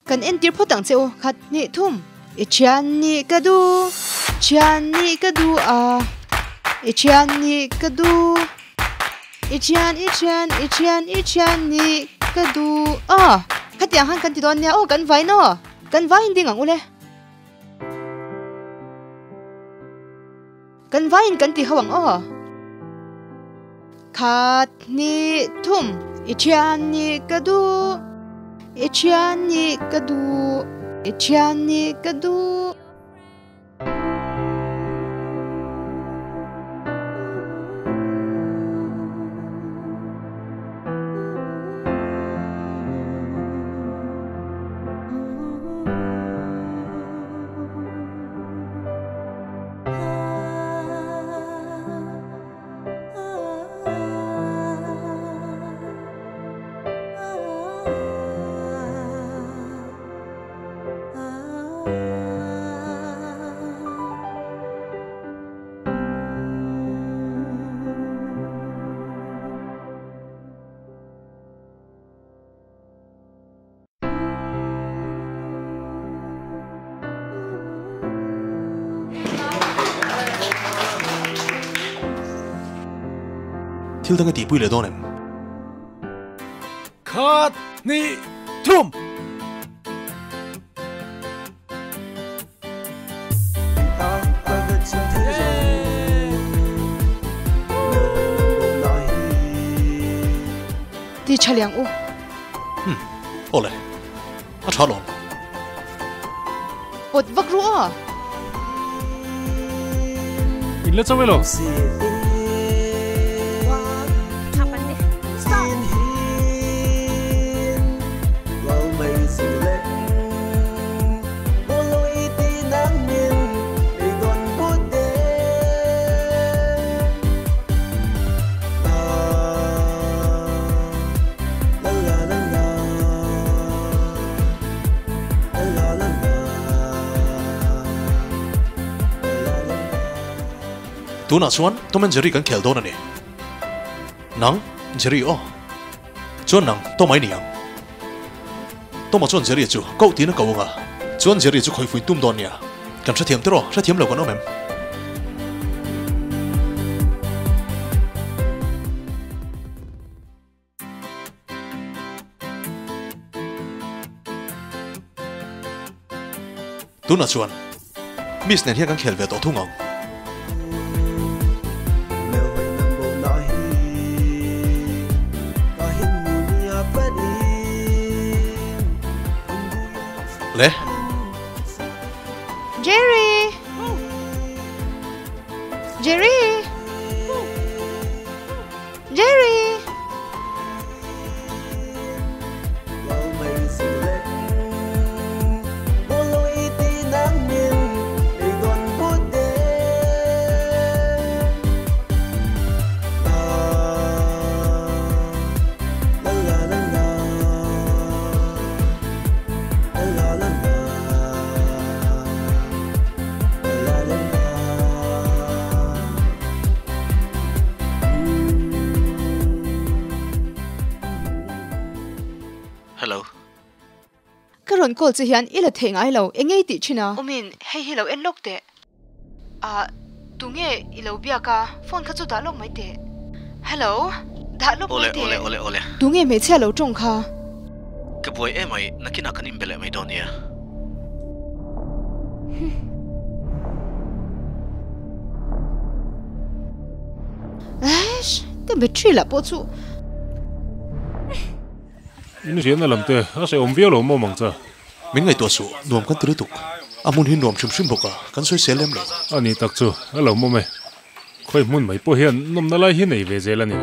Kan entir phawt ang che u, khat hnih thum. I thian nih ka duh, thian nih ka duh a, i thian nih ka duh, i thian, i thian, i thian, i thian nih ka duh a. Khatiang khan kan ti dawn nia aw, kan vain aw, kan vain ding ang ule. Kan vain kan ti ho ang aw. Khat hnih thum. I thian nih ka duh, i thian nih ka duh, i thian nih ka duh. Thil dang i tihpui leh dawn em? Khat, hnih, thum! Ti tha liang u. Hmm, awle. A tha lawm. Pawt vak ru aw. In la chauh elo? Tunah chuan Tom and Jerry kan khel dawn a ni. Nang, Jerry aw. Chuan nang, Tom a i ni ang. Tom-a chuan Jerry chu koh tiin a ko ang a, chuan Jerry chu khawihfuin tum dawn nia. Kan hrethiam tiraw? Hrethiam lo kan awm em? Tunah chuan Miss nen hian kan khel ve tawh thung ang. Le. Jerry! Jerry! Jerry! Hello. Ka rawn call che hian i la thei ngai lo, eng ngei tih thin a? Umin, hei hi lo en lawk teh. Ah, tunge i lo biak a, phone kha chu dah lawk mai teh. Hello, dah lawk mai teh. Awle, awle, awle. Tunge hmeichhia lo tawng kha? Ka buai em mai, nakinah kan inbe leh mai dawn nia. Eish, ka battery lah pawh chu. In riahna lam te a hrehawm viau lo maw mang cha? Min ngaihtuah suh, nuam kan ti lutuk. A hmun hi nuam hrim hrim bawk a, kan sawi sel lem lo. A ni tak chu, a lo mawm e. Khawi hmun mai pawh hian nawmna lai hi nei ve zel a ni.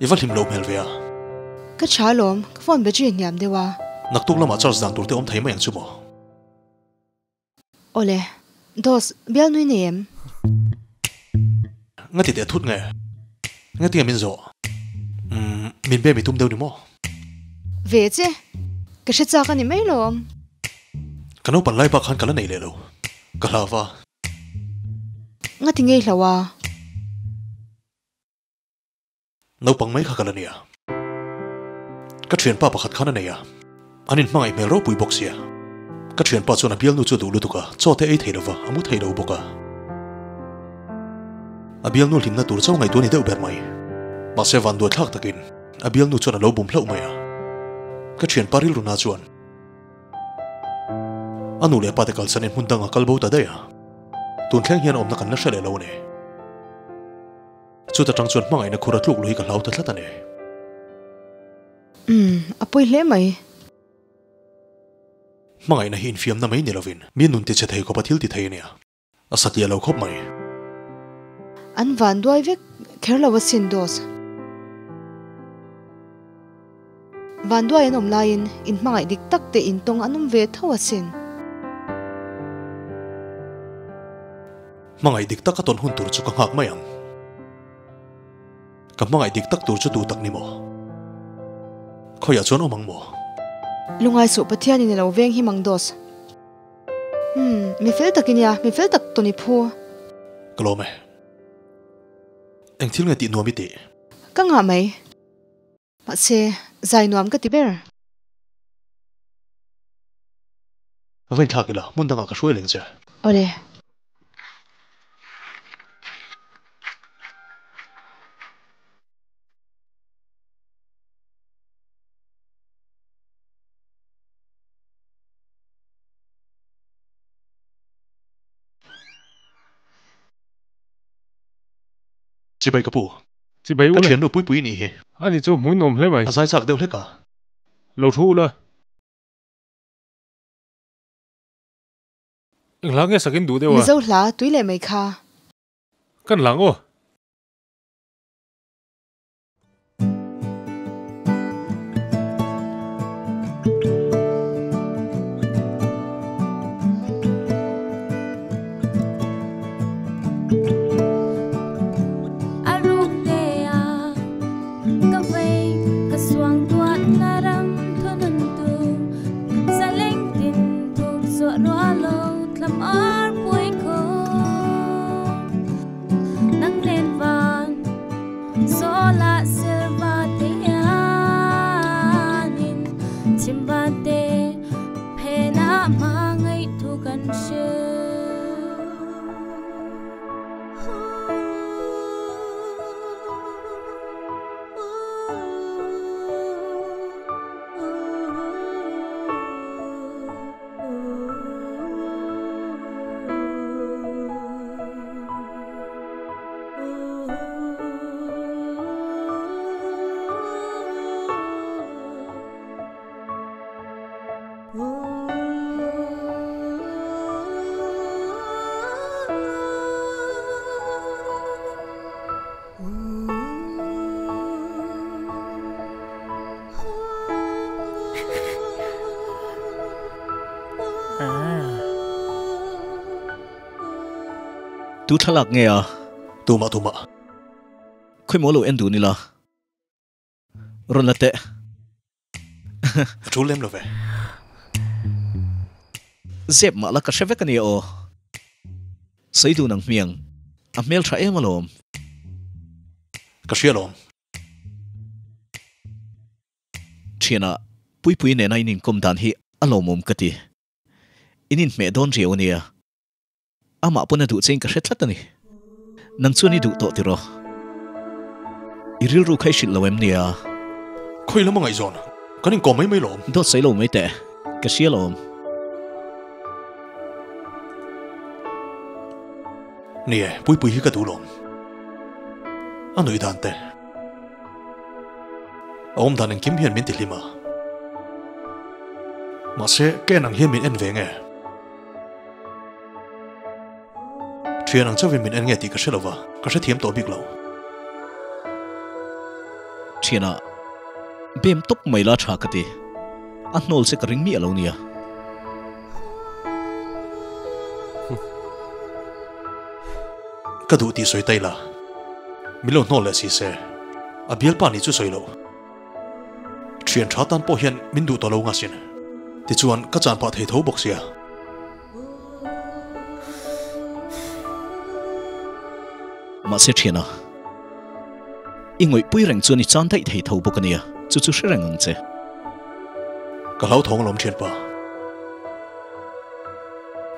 I va hlim lo hmel ve a. Ka tha alawm, ka phone battery hniam deuh a. Naktuk lamah charge dan tur te awm thei mai ang chu maw? Awle, Dos, bial nui nei em? Nga ti teh thut nge? Nga tinge min zawh? Umm, min be mi tum deuh ni maw? Ve che, ka hre chak a ni mai lawm. Ka naupan lai bak khan ka la nei leh lo, ka hlau va. Nga ti ngei hlau a? Naupang mai kha ka la nia. Ka thianpa pakhat khan a nei a, an inhmangaih hmel ropui bawk sia. Ka thianpa chuan a bialnu chu a duh lutuk a, chaw te ei thei lova, a mu thei lo bawk a. A bialnu hlimna tur chauh ngaihtuah a ni deuh ber mai. Mahse vanduai thlak takin a bialnu chuan a lo bum hlauh mai a. Ka thianpa rilru na chuan a nu leh pa te kalsanin hmun dangah kal bo ta daih a. Tun thleng hian awmna kan la hre leh lo a ni. Chuta tang chuan hmangaihna khur a tluk lui ka hlau ta tlat a ni. Umm, a pawi hle mai. Hmangaihna hi infiamna mai ni lovin mi nun tichhe thei khawpa thil ti thei a nia. A satliah lo khawp mai. An van duai vek kher lo asin Dos. Van duai an awm laiin inhmangaih dik tak te intawng an awm ve tho asin. Hmangaih dik tak a tawn hun tur chu ka nghak mai ang. Ka hmangaih dik tak tur chu tu tak ni maw? Khawiah chuan awm ang maw? Lungai suh Pathianin a lo veng hi mang dos. Umm, mi fel tak i nia, mi fel tak tawn i phu. Ka lawm e. Eng thil nge tih nuam i tih? Ka ngah mai. Mahse, zai nuam ka ti ber. Va inthlak ila, hmun dangah ka hruai leng che. Awle. Chibai ka pu. Chibai Ka ule. thiannu Puipui nih hi. Ani chu hmui nuam hle mai. A zai chak deuh hlek a. Lo thu ula. Eng hla nge sakin duh deuh a? Mizo hla tui leh mai kha. Kan hlang aw. Tu thlalak nge a? Tumah tumah. Khawi maw lo en dun ila? Rawn la teh. A tul lem lo ve. Zep mah la ka hre vek a nia aw. Sawi dun ang hmiang. A hmel tha em alawm. Ka hria alawm. Thianah Puipui nena in inkawm dan hi a lawmawm ka ti. In inhmeh dawn riau a nia. Amah pawn a duh chein ka hre tlat a ni. Nang chuan i duh tawh tiraw? I rilru kha i hrilh lo em nia? Khawi lam a ngaihzawn? Kan inkawm mai mai lawm. Dawt sawi lo mai teh. Ka hria lawm. Ni e, Puipui hi ka duh lawm. A nuih dan te. A awm dan engkim hian min ti hlim a. Mahse, ka en ang hian min en ve nge? Thian ang chauhin min en nge tih ka hre lova, ka hrethiam tawh bik lo. Thiana, bem tawp mai la tha ka ti. A hnawl che ka ring miah lo nia. Ka duh tih sawi ta ila, min lo hnawl leh si se, a bialpa nih chu sawi lo. Thian tha tan pawh hian min duh tawh lo nga sin. Tichuan ka chan pah thei tho bawk sia. Mahse thiana, i ngawihpui reng chuan i chan daih thei tho bawk a nia, chu chu hre reng ang che. Ka hlauthawng alawm thianpa.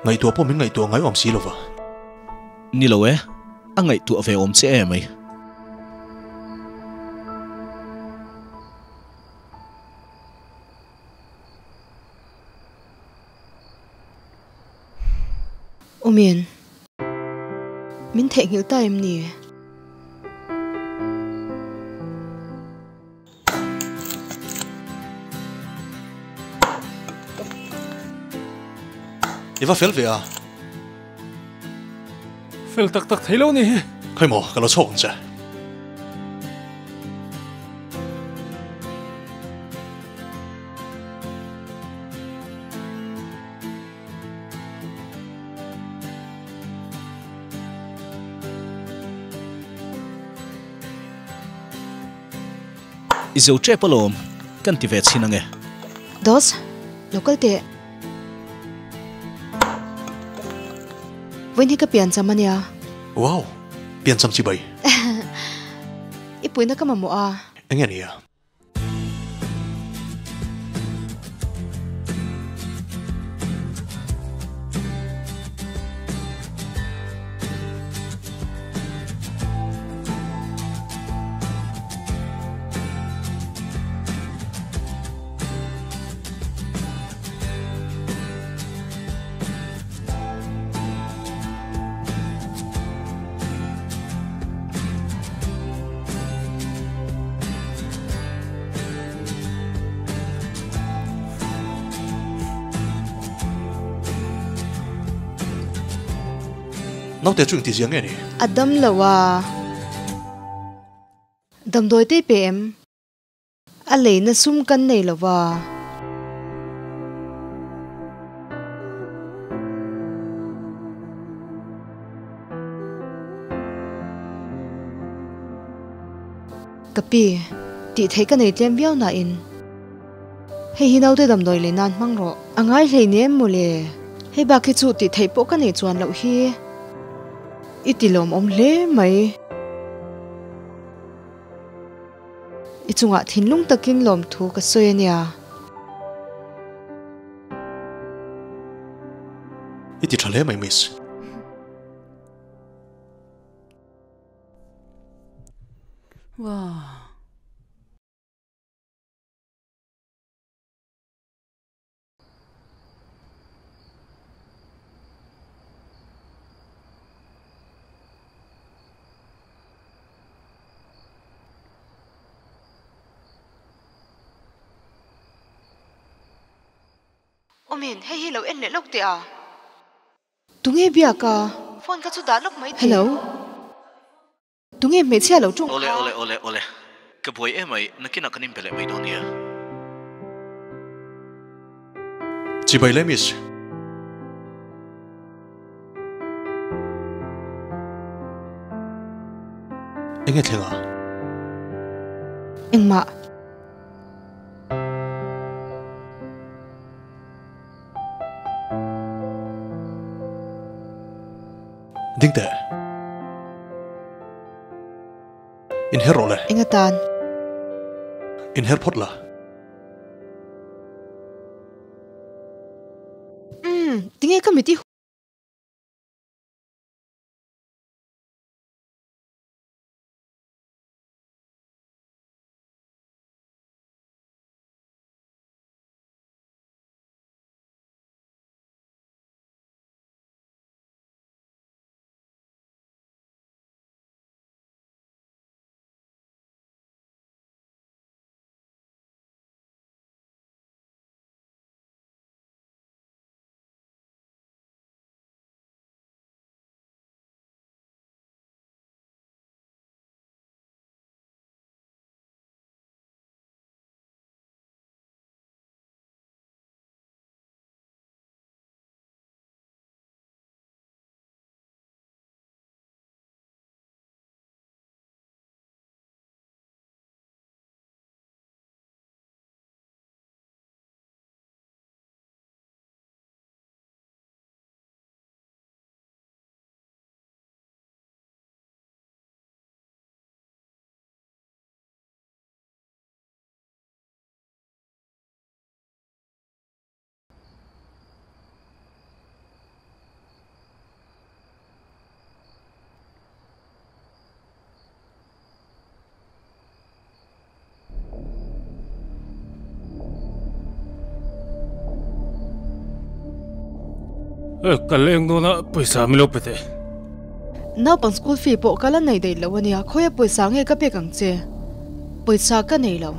Ngaihtuah pawh min ngaihtuah ngai awm si lova. Ni lo e, a ngaihtuah ve awm che em ai. Awmin, min theihnghilh ta em ni? I va fel ve a. Fel tak tak thei lo ni hi. Khawi maw, ka lo chhawk ang che. I zo tep alawm, kan ti ve chhin ange. Dos, lo kal teh. Vawiin hi ka piancham ania. Wow, piancham chibai. I puihna ka mamawh a. Enge nia? Naute chu engti zia nge ni? A dam lo a. Damdawi te pe em? A leina sum kan nei lo va. Ka pi, tih theih ka nei tlem viau nain hei hi naute damdawi lei nan hmang rawh. A ngai hlei nem mawle. Hei bak hi chu tih theih pawh ka nei chuan loh hi. I ti lawmawm hle mai. I chungah thinlung takin lawmthu ka sawi a nia. I ti tha hle mai miss. Wow. Awmin, hei hi lo en leh lawk teh a. Tunge biak a? Phone kha chu dah lawk mai teh. Hello. Tunge hmeichhia lo ṭawng Awle kha? awle awle awle. Ka buai em mai, nakinah kan inbe leh mai dawn nia. Chibai le miss. Enge thleng a? Engmah. Ding teh. Inher rawh le. Eng atan? Inher phawt la. Umm, tinge ka mit i Eh, ka leng dawn a, pawisa min lo pe teh. Naupang school fee pawh ka la nei daih lo a nia, khawia pawisa nge ka pek ang che? Pawisa ka nei lo.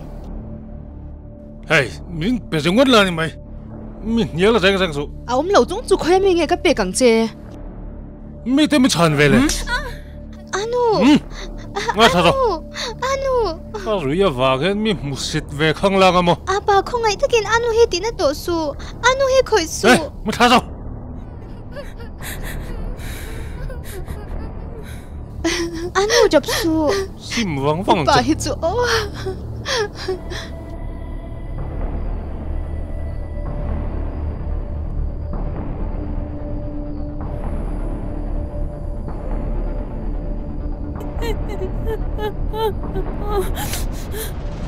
Hei, min pe ringawt la ni mai. Mi hnial reng reng suh. A awm lo chung chu khawia mi nge ka pek ang che? Mi te mi chhan ve le. Anu! Ngaithla rawh. Anu! Anu! Ka rui avang hian mi hmusit ve khang lang a maw? Apa, khawngaih takin Anu hi tihna tawh suh. Anu hi khawih suh. Hey, mi thla rawh. Anu tap suh. Sim vang vang ang che. Pa hi chu aw.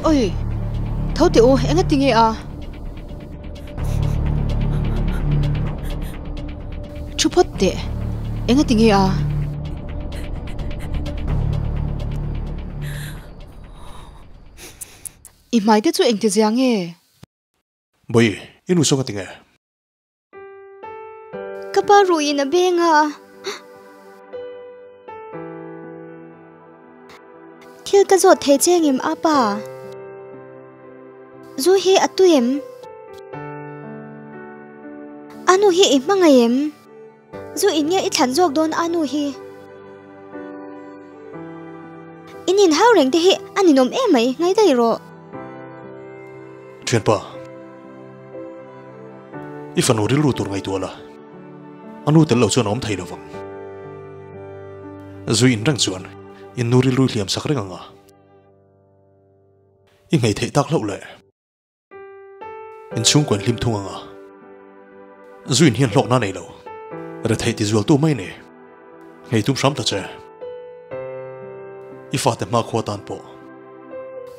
Oi, tho teh u, enga tinge a? Thu phawt teh, enga tinge a? I hmai te chu engti zia nge? Bawi, i nu saw ka tinge? Ka pa ruiin a beng a. Thil ka zawt thei che ngem a pa? Zu hi a tui em? A nu hi i hmangaih em? Zu in nge i thlan zawk dawn a nu hi? In inhau reng te hi a ninawm em mai, ngai daih rawh. Thianpa, i fanu rilru tur ngaihtuah la, a nu tel lo chuan a awm thei lo vang. Zu in reng chuan in nu rilru i hliam sak reng ang a, i nghei theih tak hlauh le. In chhungkaw in hlim thung ang a. Zuin hian hlawkna a nei lo. Retheih tizualtu mai ni. Ngei tum hram ta che. I fate hmakhua tan pawh.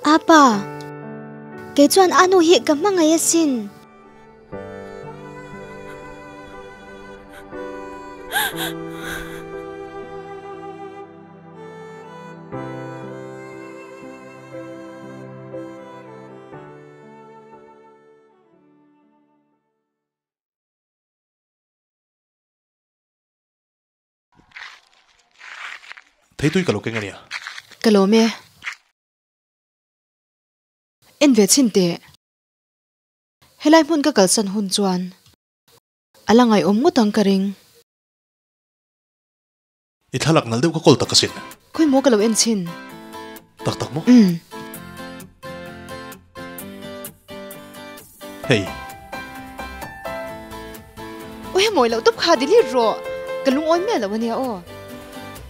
Apa, kei chuan a nu hi ka hmangaih asin. Theitui ka lo keng ania. Ka lawm e. En ve chhin teh. Helai hmun ka kalsan hun chuan a la ngaihawm ngawt ang ka ring. I thlalak nal deuh ka kawl tak asin. Khawi maw ka lo en chhin. Tak tak maw? Umm. Hei. Aw he mawi loh tawp kha delete rawh. Ka lungawi miah loh ania aw.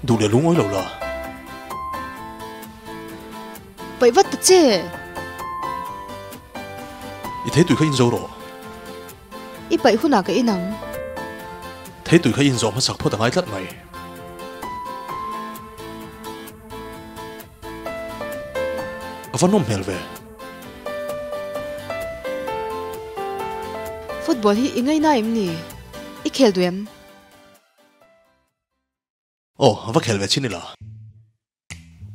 Duh leh lungawi lo la. Paih vat ta che. I theitui kha inzo rawh. I paih hunah ka in ang. Theitui kha inzawh hmasak phawt a ngai tlat mai. A va nawm hmel ve. Football hi i ngaina em ni? I khel duh em? Aw, va khel ve chin ila.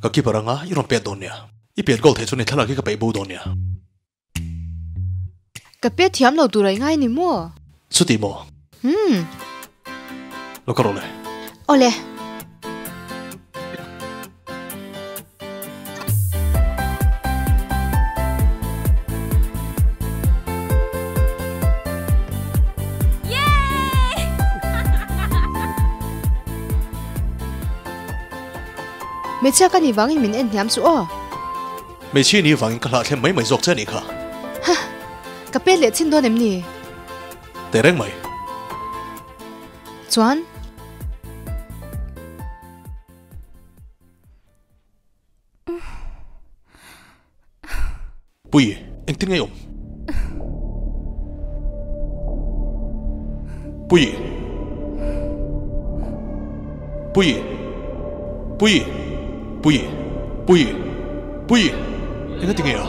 Ka keeper anga i rawn pet dawn nia. I pet goal theih chuan i thlalak hi ka peih bo dawn nia. Ka pet thiam lo tur a i ngai ni maw? Chuti maw? Umm. Lo ka rawh le. Awle. Hmeichhia ka nih vangin min en hniam chu aw. Hmeichhia nih vangin ka hlahthlem mai mai zawk che a nih kha. Ha! Ka pet leh chin dawn em ni? Teh reng mai. Chuan. Pui, engtin nge i awm? Pui! Pui! Pui! Pui! Pui! Pui! Engati nge a?